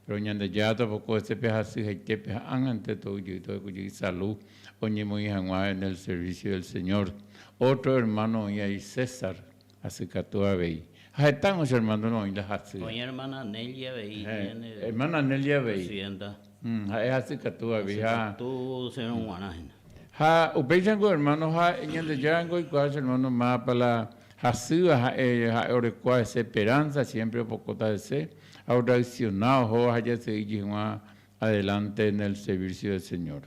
Pero Ñandejára topoko hese pe hasy haitépe ha ág̃ante tou jey tohekujey salud oñemoĩ hag̃ua en el servicio del Señor. Otro hermano oĩ ahí César, hasykatu avei. Ha hetángo che hermano oĩ la hasýva. Oĩ hermana Nelly avei ñane Hermana Nelly avei. presidenta. Ha'e hasykatu avei ha. Hasykatu cherõ g̃uarã hína. Ha upéichango hermano ha Ñandejárango oikuaa che hermano mávapa la hasýva ha'e ha'e orekóva hese esperanza siempre opokóta hese ha orreacciona ohóva ha jasegi hag̃ua adelante en el servicio del Señor.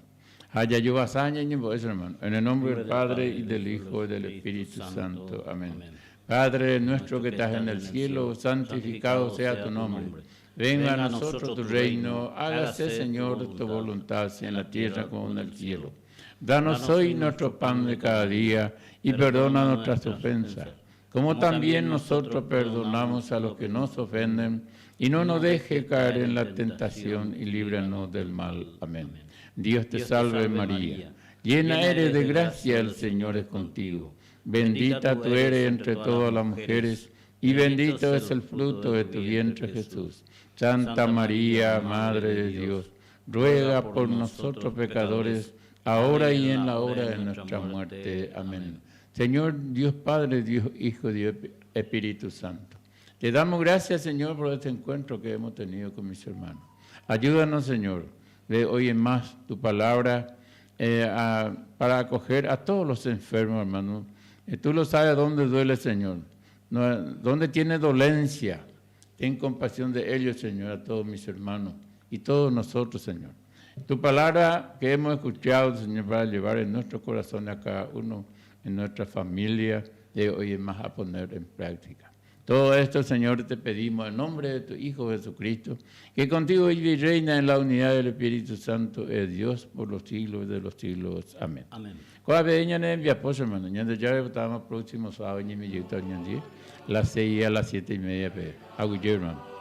Ha jajovasa ha ñañembo'e che hermano. En el nombre del Padre y del Hijo y del Espíritu Santo. Amén. Padre nuestro que estás en el cielo, santificado sea tu nombre. Venga a nosotros tu reino, hágase Señor tu voluntad, así en la tierra como en el cielo. Danos hoy nuestro pan de cada día y perdona nuestras ofensas, como también nosotros perdonamos a los que nos ofenden, y no nos deje caer en la tentación y líbranos del mal. Amén. Dios te salve María, llena eres de gracia, el Señor es contigo. Bendita tú eres entre todas las mujeres, y bendito es el fruto de tu vientre Jesús. Santa María, Madre de Dios, ruega por nosotros pecadores, ahora y en la hora de nuestra muerte. Amén. Señor Dios Padre, Dios Hijo, Dios Espíritu Santo. Te damos gracias, Señor, por este encuentro que hemos tenido con mis hermanos. Ayúdanos, Señor, de hoy en más tu palabra eh, para acoger a todos los enfermos, hermano. Eh, tú lo sabes dónde duele, Señor. dónde tiene dolencia. Ten compasión de ellos, Señor, a todos mis hermanos y todos nosotros, Señor. Tu palabra que hemos escuchado, Señor, para llevar en nuestro corazón a cada uno, en nuestra familia, de hoy en más a poner en práctica. Todo esto, Señor, te pedimos en nombre de tu Hijo Jesucristo, que contigo vive y reina en la unidad del Espíritu Santo, es Dios por los siglos de los siglos. Amén. Amén. Ko'ápe ñane rembiapo, che hermano. Ñandejára oipotáma próximo sábado ñemijýta ñandie, las seis a las siete y media peve. Aguyje, hermano.